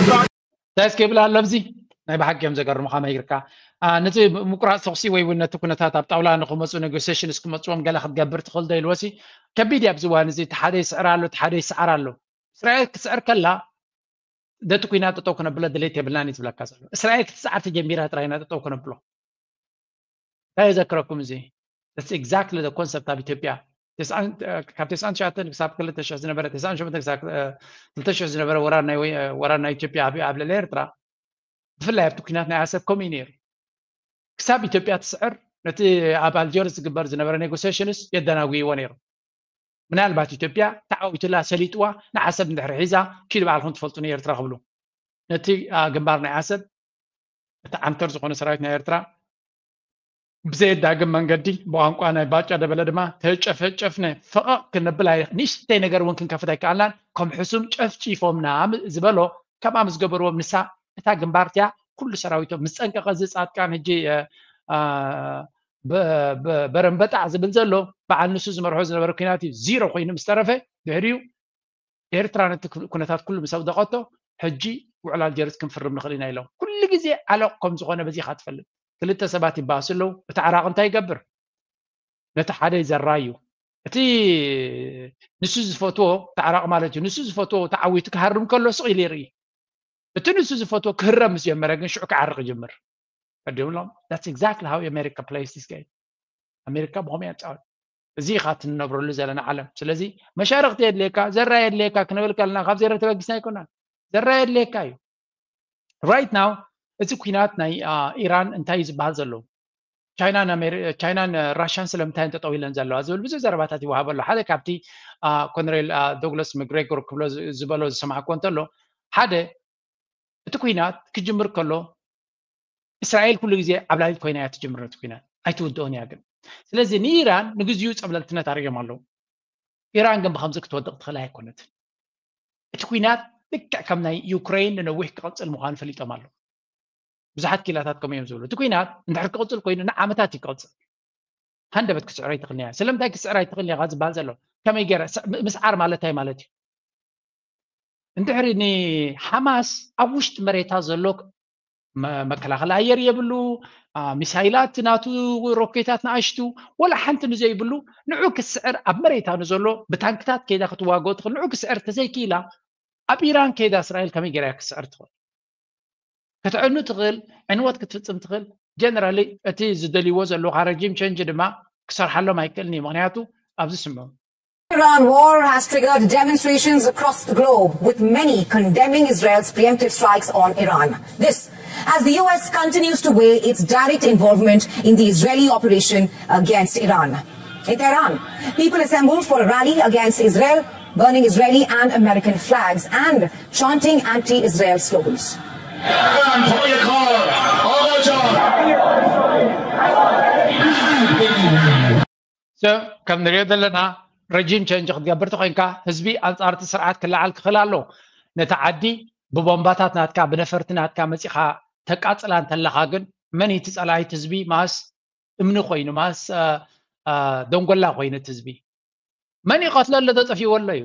እንታይ እስኪ ይብል ኣሎ ኣብዚ ናይ ብሓቂ እዮም ዘገርሙ ከመይ ኢልካ ነቲ ምቁራፅ ተኩሲ ወይ እውን ነቲ ኩነታት ኣብ ጣውላ ንክመፁ ኔጎሲሽንስ ክመፅዎም ገለ ክትገብር ትኽእል ዶ ኢልዎሲ ከቢድ እዩ ኣብዚ እዋን እዚ እቲ ሓደ ይስዕር ኣሎ እቲ ሓደ ይስዓር ኣሎ እስራኤል ክትስዕር ከላ ነቲ ኩናት ጠጠው ክነብሎ ድሌት የብልናን እዩ ዝብለካ ዘሎ እስራኤል ክትስዓር ተጀሚራ ጥራይ ኢና ጠጠው ክነብሎ እንታይ የዘክረኩም እዚ exactly the concept ኣብ ኢትዮጵያ ካብ ተስዓን ትሽዓተን ክሳብ ክልተ ሽሕ ዝነበረ ተስዓን ሸሞንተን ክሳብ ክልተ ሽሕ ዝነበረ ወራር ናይ ኢትዮጵያ ኣብ ልዕሊ ኤርትራ ብፍላይ ኣብቲ ኩናት ናይ ዓሰብ ከምኡ እዩ ነይሩ ክሳብ ኢትዮጵያ ትስዕር ነቲ ኣብ ኣልጀርስ ዝግበር ዝነበረ ኔጎሲሽንስ የደናጉይዎ ነይሩ ምናልባት ኢትዮጵያ ተዓዊቱላ ሰሊጥዋ ንዓሰብ እንድሕር ሒዛ ኪዱ በዓልኩም ትፈልጡ ንኤርትራ ክብሉ ነቲ ግንባር ናይ ዓሰብ እቲ ዓንተር ዝኾነ ሰራዊት ናይ ኤርትራ ብዘየዳግም መንገዲ ብቋንቋ ናይ ባጫ ደበለ ድማ ተጨፈጨፍነ ፈቐቕ ክንብል ንእሽተይ ነገር እውን ክንከፍት ኣይከኣልናን ከም ሕሱም ጨፍጪፎምና ዝበሎ ከምኣ ምስ ገበርዎም ንሳ እታ ግንባር እቲኣ ኩሉ ሰራዊቶም ምስ ፀንቀቐ እዚ ፃድቃን ሕጂ በረንበጣዕ ዝብል ዘሎ በዓል ንሱ ዝመርሖ ዝነበረ ኩናት እዩ ዚሮ ኮይኑ ምስ ተረፈ፣ ድሕሪኡ ኤርትራ ነቲ ኩነታት ኩሉ ምስ ኣውደቐቶ፣ ሕጂ ውዕል ኣልጀርስ ክንፍርም ንኽእል ኢና ኢሎም። ኩሉ ግዜ ዓለቕ ከም ዝኾነ በዚኻ ትፈልጥ። ክልተ ሰባት ይባእሱ ኣለዉ። እቲ ዓራቕ እንታይ ይገብር? ነቲ ሓደ ይዘራይ እዩ። እቲ ንሱ ዝፈትዎ፣ እቲ ዓራቕ ማለት እዩ፣ ንሱ ዝፈትዎ ተዓዊቱ ክሃርም ከሎ ስቕ ኢሉ ይርኢ። እቲ ንሱ ዝፈትዎ ክህረም ምስ ጀመረ ግን ሽዑ ክዓርቕ ይጅምር። ቀዲምሎም that's exactly how America plays this game። ኣሜሪካ ብኸምኡ እያ ትፃወት። እዚ ኢኻ ትንነብረሉ ዘለና ዓለም። ስለዚ መሻርኽቲ የድልየካ፣ ዘራይ የድልየካ ክንብል ከለና ካብ ዘረ ተበጊስና ኣይኮናን። ዘራይ የድልየካ እዩ። Right now እዚ ኩናት ናይ ኢራን እንታይ እዩ ዝበሃል ዘሎ? ቻይናን ራሽያን ስለምንታይ እንተጠው ኢለን ዘለዋ ዝብል ብዙሕ ዘረባታት ይወሃብ ኣሎ። ሓደ ካብቲ ኮነሬል ዶግላስ መግሬጎር ክብሎ ዝበሎ ዝሰማዕኮ እንተሎ፣ ሓደ እቲ ኩናት ክጅምር ከሎ እስራኤል ኩሉ ግዜ ዓብላሊት ኮይና እያ ትጅምር ነቲ ኩናት፣ ኣይትውድኦን እያ ግን። ስለዚ ንኢራን ንግዚኡ ፀብለልትነት ኣርእዮም ኣለዉ። ኢራን ግን ብከምዚ ክትወድቕ ትኽእል ኣይኮነትን። እቲ ኩናት ልክዕ ከም ናይ ዩክሬን ንነዊሕ ክቕፅል ምዃኑ ፈሊጦም ኣለዉ። ብዙሓት ኪላታት ከምኡ እዮም ዝብሉ። እቲ ኩናት እንድሕር ክቕፅል ኮይኑ ንዓመታት እዩ ክቕፅል። ሃንደበት ክስዕሮ ኣይትኽእልን እያ። ስለምንታይ ክስዕር ኣይትኽእልን ኢኻ ዝበሃል ዘሎ ከመይ ገይረ ምስዓር ማለት እንታይ ማለት እዩ? እንድሕሪ ንሓማስ ኣብ ውሽጢ መሬታ ዘሎ መከላኸሊ ኣየር የብሉ፣ ሚሳይላት ናቱ ሮኬታት ንኣሽቱ ወላ ሓንቲ ንዘይብሉ ንዑ ክስዕር ኣብ መሬታ ንዘሎ ብታንክታት ከይዳ ክትዋግኦ ትኽእል ንዑ ክስዕር ተዘይክኢላ ኣብ ኢራን ከይዳ እስራኤል ከመይ ገይራ ክትስዕር ትኽእል? ከተዕኑ ትኽእል፣ ዕንወት ክትፍፅም ትኽእል። ጀነራሊ እቲ ዝደልይዎ ዘለካ ረጂም ቸንጅ ድማ ክሰርሓሎም ኣይክእልን እዩ። ምክንያቱ ኣብዚ ስምዑ Iran war has triggered demonstrations across the globe, with many condemning Israel's preemptive strikes on Iran. This as the U S continues to weigh its direct involvement in the Israeli operation against Iran. In Tehran, people assembled for a rally against Israel, burning Israeli and American flags and chanting anti Israel slogans. ከም ንሪኦ ዘለና ረጂም ቸንጅ ክትገብር ተኮይንካ ህዝቢ ኣንፃርቲ ስርዓት ክለዓል ክኽእል ኣሎ። ነቲ ዓዲ ብቦምባታት ናትካ ብነፈርቲ ናትካ መፂኻ ተቃፅላ እንተለኻ ግን መን እቲ ፀላኢት ህዝቢ ማስ እምኒ ኮይኑ ማስ ደንጎላ ኮይኑ እቲ ህዝቢ መን ይቐትሎ ኣሎ ተጠፊዎ ኣሎ እዩ።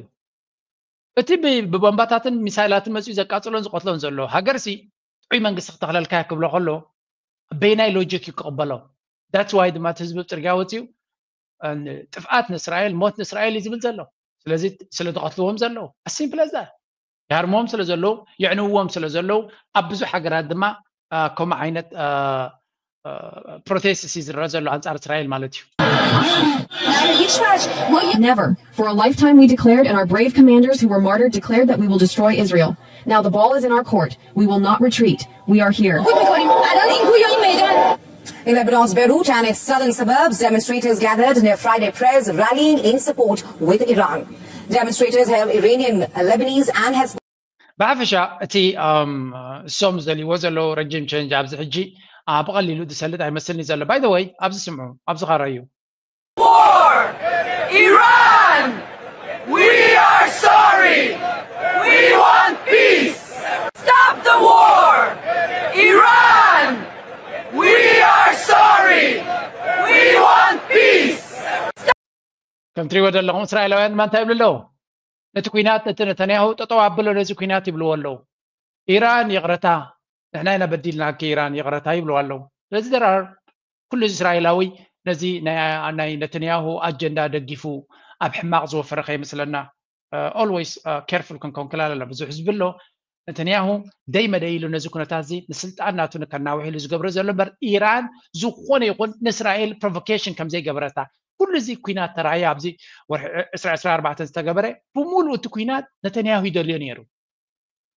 እቲ ብቦምባታትን ሚሳይላትን መፅኡ ዘቃፅሎን ዝቐትሎን ዘሎ ሃገርሲ ጥዑይ መንግስቲ ክተኽለልካ ክብሎ ከሎ በይናይ ሎጂክ እዩ ክቕበሎ። That's why ድማ እቲ ህዝቢ ኣብ ፅርግያ ወፂኡ ጥፍኣት ንእስራኤል ሞት ንእስራኤል እዩ ዝብል ዘሎ። ስለዚ ስለ ዝቐትልዎም ዘለዉ ኣሲምፕል እዛ ይሃርምዎም ስለ ዘለዉ የዕንውዎም ስለ ዘለዉ ኣብ ብዙሕ ሃገራት ድማ ከምኡ ዓይነት ፕሮቴስት እዩ ዝረአ ዘሎ ኣንፃር እስራኤል ማለት እዩ። Never. For a lifetime, we declared, and our brave commanders who were martyred declared that we will destroy Israel. Now the ball is in our court. We will not retreat. We are here. In Lebanon's Beirut and its southern suburbs, demonstrators gathered near Friday prayers, rallying in support with Iran. Demonstrators hail Iranian, Lebanese, and Hezbollah. ብሓፈሻ እቲ እሶም ዝደልይዎ ዘለዉ ረጅም ቸንጅ ኣብዚ ሕጂ ብቐሊሉ ዝሰልጥ ኣይመስልኒ ዘሎ። By the way ኣብዚ ስምዑ ኣብዚ ኸረዩ War! Iran! We are sorry! We want peace! Stop the war! Iran! We are sorry! We want peace! ከም ትሪእዎ ዘለኹም እስራኤላውያን ድማ እንታይ ይብሉ ኣለዉ? ነቲ ኩናት ነቲ ነተንያሁ ጠጠው ኣብሎ ነዚ ኩናት ይብልዎ ኣለዉ። ኢራን ይቕረታ ንሕና ኢና በዲልናኪ ኢራን ይቕረታ ይብልዋ ኣለዉ። ስለዚ there are ኩሉ እስራኤላዊ ነዚ ናይ ነተንያሁ ኣጀንዳ ደጊፉ ኣብ ሕማቕ ዝወፈረ ከይመስለና always careful ክንከውን ክላል ኣለና። ብዙሕ ህዝቢ ኣሎ ነተንያሁ ደይ መደይ ኢሉ ነዚ ኩነታት እዚ ንስልጣን ናቱ ንከናውሕ ኢሉ ዝገብሮ ዘሎ እምበር ኢራን ዝኾነ ይኹን ንእስራኤል provocation ከም ዘይገበረታ ኩሉ እዚ ኩናት ተራእየ ኣብዚ ወርሒ ዕስራ ዕስራ ኣርባዕተ ዝተገበረ ብምሉእ እቲ ኩናት ነተንያሁ ይደልዮ ነይሩ።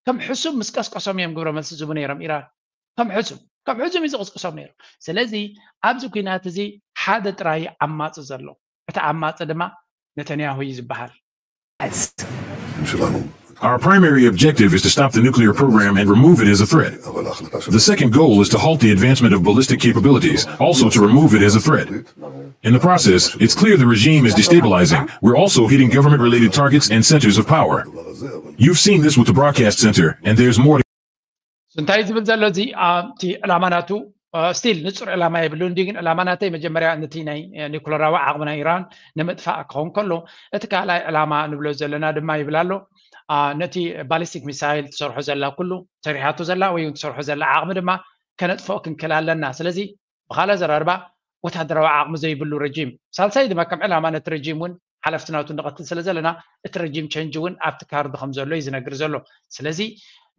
ከም ሕሱም ምስ ቀስቀሶም እዮም ግብረ መልሲ ዝህቡ ነይሮም ኢራን ከም ሕሱም ከም ሕሱም እዩ ዝቕስቅሶም ነይሩ። ስለዚ ኣብዚ ኩናት እዚ ሓደ ጥራይ ዓማፂ ዘሎ እቲ ዓማፂ ድማ ነተንያሁ እዩ ዝበሃል። Our primary objective is to stop the nuclear program and remove it as a threat. The second goal is to halt the advancement of ballistic capabilities, also to remove it as a threat. In the process, it's clear the regime is destabilizing. We're also hitting government-related targets and centers of power. You've seen this with the broadcast center, and there's more. እንታይ ዝብል ዘሎ እዚ ኣብቲ ዕላማ ናቱ ስቲል ንፁር ዕላማ የብሉን ድዩ ግን ዕላማ ናተይ መጀመርያ ነቲ ናይ ኒኩለራዊ ዓቕሚ ናይ ኢራን ንምጥፋእ ክኸውን ከሎ እቲ ካልኣይ ዕላማ ንብሎ ዘለና ድማ ይብል ኣሎ። ነቲ ባሊስቲክ ሚሳይል ትሰርሖ ዘላ ኩሉ ሰሪሓቶ ዘላ ወይ ትሰርሖ ዘላ ዓቕሚ ድማ ከነጥፍኦ ክንክእል ኣለና። ስለዚ ብካልእ ኣዘራርባ ወታደራዊ ዓቕሚ ዘይብሉ ረጂም፣ ሳልሳይ ድማ ከም ዕላማ ነቲ ረጂም እውን ሓለፍቲ ናቱ ንቐትል ስለ ዘለና እቲ ረጂም ቸንጅ እውን ኣብቲ ካርድ ከም ዘሎ እዩ ዝነግር ዘሎ። ስለዚ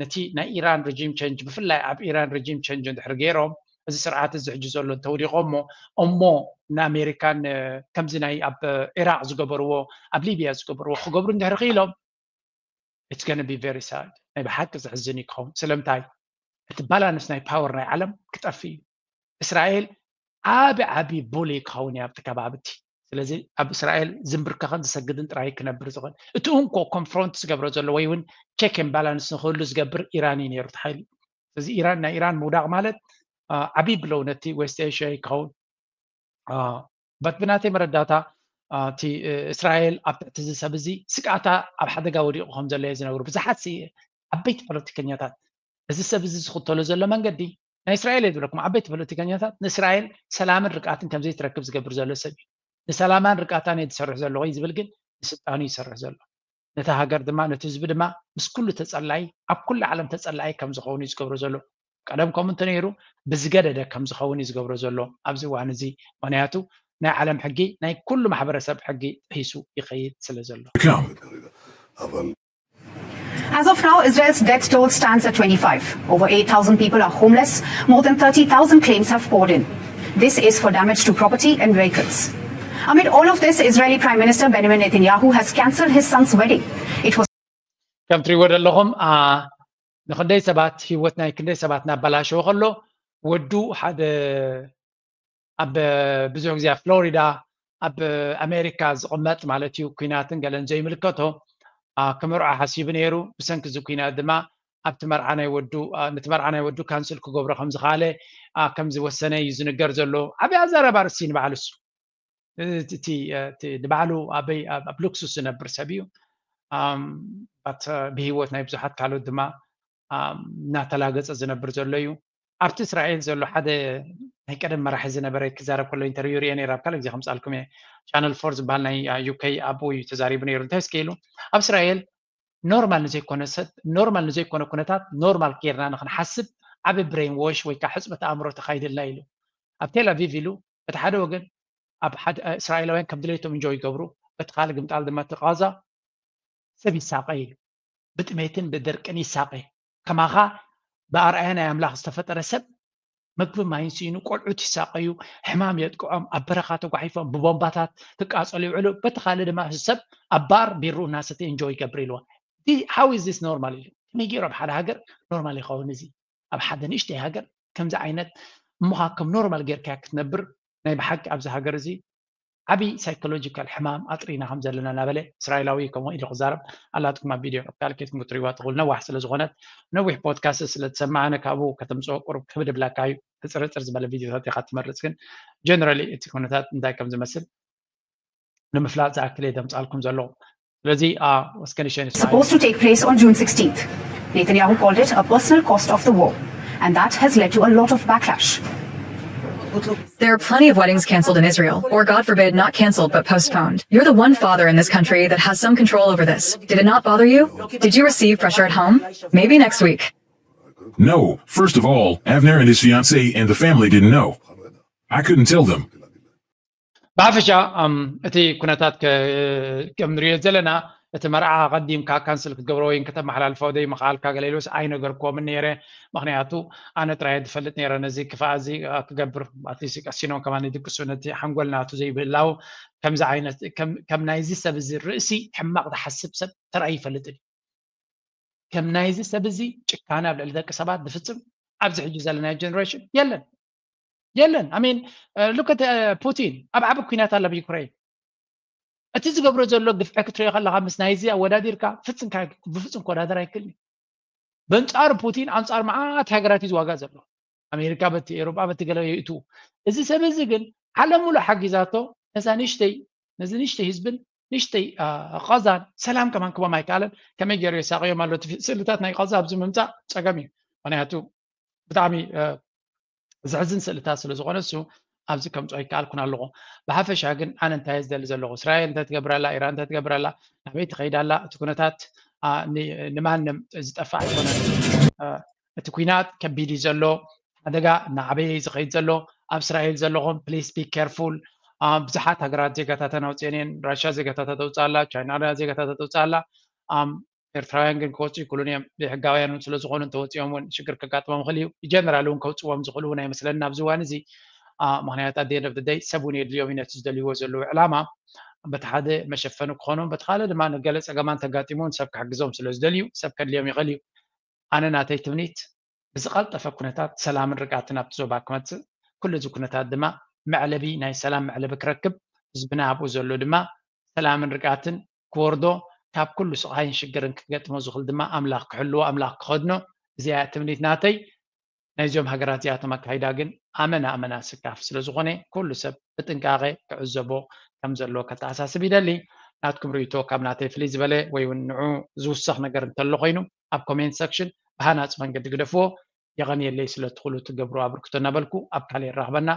ነቲ ናይ ኢራን ረጂም ቸንጅ ብፍላይ ኣብ ኢራን ረጂም ቸንጅ እንድሕር ገይሮም እዚ ስርዓት እዚ ሕጂ ዘሎ እንተውዲቖሞ እሞ ንኣሜሪካን ከምዚ ናይ ኣብ ኢራቅ ዝገበርዎ ኣብ ሊብያ ዝገበርዎ ክገብሩ እንድሕር ክኢሎም it's going to be very sad። ናይ ብሓቂ ዘሕዝን እዩ ክኸውን። ስለምንታይ እቲ ባላንስ ናይ ፓወር ናይ ዓለም ክጠፍእ እዩ። እስራኤል ዓቢ ዓቢ ቡሊ ክኸውን እዩ ኣብቲ ከባቢ እቲ። ስለዚ ኣብ እስራኤል ዝንብርከኸን ዝሰግድን ጥራይ ክነብር ዝኽእል እቲ እንኮ ኮንፍሮንት ዝገብሮ ዘሎ ወይ እውን ቸክ ን ባላንስ ንክህሉ ዝገብር ኢራን እዩ ነይሩ እቲ ሓይሊ። ስለዚ ኢራን ናይ ኢራን ምውዳቕ ማለት ዓቢ ብለው ነቲ ዌስት ኤሽያ ክኸውን በት ብናተይ መረዳታ እቲ እስራኤል ኣብ ትሕቲ እዚ ሰብ እዚ ስግኣታ ኣብ ሓደጋ ወዲቑ ከም ዘሎ እየ ዝነግሩ። ብዙሓት ዓበይቲ ፖለቲከኛታት እዚ ሰብ እዚ ዝኽተሎ ዘሎ መንገዲ ናይ እስራኤል እየ ዝብለኩም። ዓበይቲ ፖለቲከኛታት ንእስራኤል ሰላምን ርግኣትን ከምዘይትረክብ ዝገብር ዘሎ ሰብ እዩ። ንሰላማን ርግኣታን እየ ዝሰርሕ ዘለኹ እዩ ዝብል፣ ግን ንስልጣኑ ይሰርሕ ዘሎ። ነቲ ሃገር ድማ ነቲ ህዝቢ ድማ ምስ ኩሉ ተጸላኢ ኣብ ኩሉ ዓለም ተጸላኢ ከም ዝኸውን እዩ ዝገብሮ ዘሎ። ቀደም ከምኡ እንተነይሩ ብዝገደደ ከም ዝኸውን እዩ ዝገብሮ ዘሎ ኣብዚ እዋን እዚ። ምክንያቱ ናይ ዓለም ሕጊ ናይ ኩሉ ማሕበረሰብ ሕጊ ጥሒሱ ይኸይድ ስለ ዘሎ። Come. As of now, Israel's death toll stands at twenty-five. Over eight thousand people are homeless. More than thirty thousand claims have poured in. This is for damage to property and vehicles. Amid all of this, Israeli Prime Minister Benjamin Netanyahu has cancelled his son's wedding. It was ከም ትሪእዎ ዘለኹም ንክንደይ ሰባት ህይወት ናይ ክንደይ ሰባት እናበላሸወ ከሎ ወዱ ሓደ ኣብ ብዙሕ ግዜ ኣብ ፍሎሪዳ ኣብ ኣሜሪካ ዝቕመጥ ማለት እዩ ኩናትን ገለን ዘይምልከቶ ክምርዖ ሓሲቡ ነይሩ። ብሰንኪ እዚ ኩናት ድማ ኣብቲ መርዓ ናይ ወዱ ነቲ መርዓ ናይ ወዱ ካንስል ክገብሮ ከም ዝኻለ ከም ዝወሰነ እዩ ዝንገር ዘሎ። ዓብይ ኣዘራርባ ርእሲ ንባዕሉ እሱ እቲ ንባዕሉ ኣበይ ኣብ ሉክሱስ ዝነብር ሰብ እዩ። ባት ብህይወት ናይ ብዙሓት ካልኦት ድማ እናተላገፀ ዝነብር ዘሎ እዩ። ኣብቲ እስራኤል ዘሎ ሓደ ናይ ቀደም መራሒ ዝነበረ ክዛረብ ከሎ ኢንተርቪው ሪኦ ነይረ። ኣብ ካልእ ግዜ ከምፃልኩም እየ። ቻነል ፎር ዝበሃል ናይ ዩኬ ኣብኡ እዩ ተዛሪቡ ነይሩ። እንታይ እስከ ኢሉ ኣብ እስራኤል ኖርማል ንዘይኮነ ሰብ ኖርማል ንዘይኮነ ኩነታት ኖርማል ጌርና ንክንሓስብ ዓቢ ብሬን ዎሽ ወይ ከዓ ሕፅበት ኣእምሮ ተካይደልና ኢሉ። ኣብ ቴል ኣቪቭ ኢሉ በቲ ሓደ ወገን ኣብ እስራኤላውያን ከም ድሌቶም እንጆ ይገብሩ፣ በቲ ካልእ ግምጣል ድማ እቲ ቃዛ ሰብ ይሳቀ ኢሉ። ብጥሜትን ብድርቅን ይሳቀ። ከማኻ ብኣርኣያ ናይ ኣምላኽ ዝተፈጠረ ሰብ መግቢ ማይን ስኢኑ ቆልዑት ይሳቀዩ፣ ሕማም የጥቅዖም፣ ኣብ በረኻ ተጓሒፎም ብቦምባታት ክቃጸሉ ይውዕሉ። በቲ ካልእ ድማ ሰብ ኣብ ባር ቢርኡ እናሰተ ኢንጆይ ይገብር ኢልዋ። How is this normal ኢሉ። ከመይ ገይሩ ኣብ ሓደ ሃገር ኖርማል ይኸውን እዚ? ኣብ ሓደ ንእሽተይ ሃገር ከምዚ ዓይነት እሞኻ ከም ኖርማል ጌርካያ ክትነብር ናይ ብሓቂ ኣብዚ ሃገር እዚ ዓብዪ ሳይኮሎጂካል ሕማም ኣጥሪና ከም ዘለና እናበለ እስራኤላዊ ከምኡ ኢሉ ክዛረብ ኣላትኩም ኣብ ቪድዮ ኣብ ካልእ ከይትኩም ክትሪእዋ ትኽእሉ። ነዋሕ ስለ ዝኾነት ነዊሕ ፖድካስት ስለ ትሰምዕ ኣነ ካብኡ ከተምፅኦ ቁሩብ ክብድ ብላካ እዩ። ሕፅርፅር ዝበለ ቪድዮታት ኢኻ ትመርፅ፣ ግን ጀነራሊ እቲ ኩነታት እንታይ ከም ዝመስል ንምፍላጥ ዝኣክል እየ ደምፃልኩም ዘለኹ። ስለዚ እስከ ንሸን Supposed to take place on June sixteenth. Netanyahu called it a personal cost of the war, and that has led to a lot of backlash. There are plenty of weddings canceled in Israel, or God forbid, not canceled but postponed. You're the one father in this country that has some control over this. Did it not bother you? Did you receive pressure at home? Maybe next week. No, first of all, Avner and his fiancee and the family didn't know. I couldn't tell them. ብሓፈሻ እቲ ኩነታት ከም ንሪኦ ዘለና እቲ መርዓ ቀዲምካ ካንስል ክትገብሮ ወይ ከተመሓላልፎ ዘይምኽኣልካ ገለ ኢሉስ ኣይነገርክዎምን ነይረ። ምክንያቱ ኣነ ጥራይ ዝፈልጥ ነይረ ነዚ ክፋእ እዚ ክገብር ኣትሊስት ቀሲኖም ከማን ይድቅሱ ነቲ ሓንጎል ናቱ ዘይብህላው ከምዚ ዓይነት ከም ናይዚ ሰብ እዚ ርእሲ ሕማቕ ዝሓስብ ሰብ ተራእዩ ይፈልጥን እዩ። ከም ናይዚ ሰብ እዚ ጭካነ ኣብ ልዕሊ ደቂ ሰባት ዝፍፅም ኣብዚ ሕጂ ዘለናዮ ጀነሬሽን የለን የለን። ኣሜን ሉከት ፑቲን ኣብ ዓቢ ኩናት ኣሎ ኣብ ዩክሬን። እቲ ዝገብሮ ዘሎ ግፍዒ ክትሪኦ ከለካ ምስ ናይዚ ኣወዳዲርካ ፍፅም ብፍፁም ክወዳደር ኣይክእልን። በንፃሩ ፑቲን ኣንፃር መዓት ሃገራት እዩ ዝዋጋእ ዘሎ። ኣሜሪካ በቲ ኤሮጳ በቲ ገለ ይእትዉ። እዚ ሰብ እዚ ግን ዓለም ሙሉእ ሓጊዛቶ ነዛ ንእሽተይ ነዚ ንእሽተይ ህዝብን ንእሽተይ ቃዛን ሰላም ከማን ክቦም ኣይከኣለን። ከመይ ገይሩ የሳቀዮም ኣሎ? እቲ ስእልታት ናይ ቃዛ ኣብዚ ምምፃእ ፀገም እዩ። ምክንያቱ ብጣዕሚ ዘሕዝን ስእልታት ስለ ዝኾነ እሱ ኣብዚ ከምፅኦ ኣይከኣልኩን ኣለኹ። ብሓፈሻ ግን ኣነ እንታይ ዝደሊ ዘለኹ፣ እስራኤል እንታይ ትገብር ኣላ፣ ኢራን እንታይ ትገብር ኣላ፣ ናበይ ትኸይድ ኣላ፣ እቲ ኩነታት ንማንም ዝጠፍእ ኣይኮነን። እቲ ኩናት ከቢድ እዩ ዘሎ፣ ሓደጋ እናዓበየ እዩ ዝኸይድ ዘሎ። ኣብ እስራኤል ዘለኹም please be careful። ብዙሓት ሃገራት ዜጋታተን ኣውፅአን እየን። ራሻ ዜጋታታ ተውፅእ ኣላ፣ ቻይና ዜጋታታ ተውፅእ ኣላ። ኤርትራውያን ግን ክወፁ ይክእሉን እዮም። ዘይሕጋውያን እውን ስለዝኾኑ እንተወፂኦም እውን ሽግር ከጋጥሞም ይኽእል እዩ። ብጀነራል እውን ከውፅዎም ዝኽእሉ እውን ኣይመስለኒ ኣብዚ እዋን እዚ። ምክንያቱ ኣደ ደብደይ ሰብ እውን የድልዮም እዩ ነቲ ዝደልይዎ ዘለዉ ዕላማ። በቲ ሓደ መሸፈኒ ክኾኑ፣ በቲ ካልእ ድማ ንገለ ፀገማን ተጋጢሙ እውን ሰብ ክሕግዞም ስለ ዝደልዩ ሰብ ከድልዮም ይኽእል እዩ። ኣነ ናተይ ትምኒት ብዝቐልጠፈ ኩነታት ሰላምን ርግኣትን ኣብቲ ዞባ ክመፅእ፣ ኩሉ እዚ ኩነታት ድማ መዕለቢ ናይ ሰላም መዕለቢ ክረክብ፣ ህዝብና ኣብኡ ዘሎ ድማ ሰላምን ርግኣትን ክወርዶ፣ ካብ ኩሉ ስቓይን ሽግርን ክገጥሞ ዝኽእል ድማ ኣምላኽ ክሕልዎ ኣምላኽ ክኸድኖ። እዚኣ ትምኒት ናተይ። ናይዞም ሃገራት እዚኣቶም ኣካይዳ ግን ኣመና ኣመና ስካፍ ስለ ዝኾነ ኩሉ ሰብ ብጥንቃቐ ክዕዘቦ ከም ዘለዎ ከተኣሳስብ ይደሊ። ናትኩም ርእይቶ ካብ ናተይ ፍልይ ዝበለ ወይ እውን ንዑ ዝውሰኽ ነገር እንተሎ ኮይኑ ኣብ comment section ብሃናፂ መንገዲ ግደፍዎ። የቐንየለይ ስለ ትኽእሉ ትገብሩ ኣበርክቶ እናበልኩ ኣብ ካልእ የራኽበና።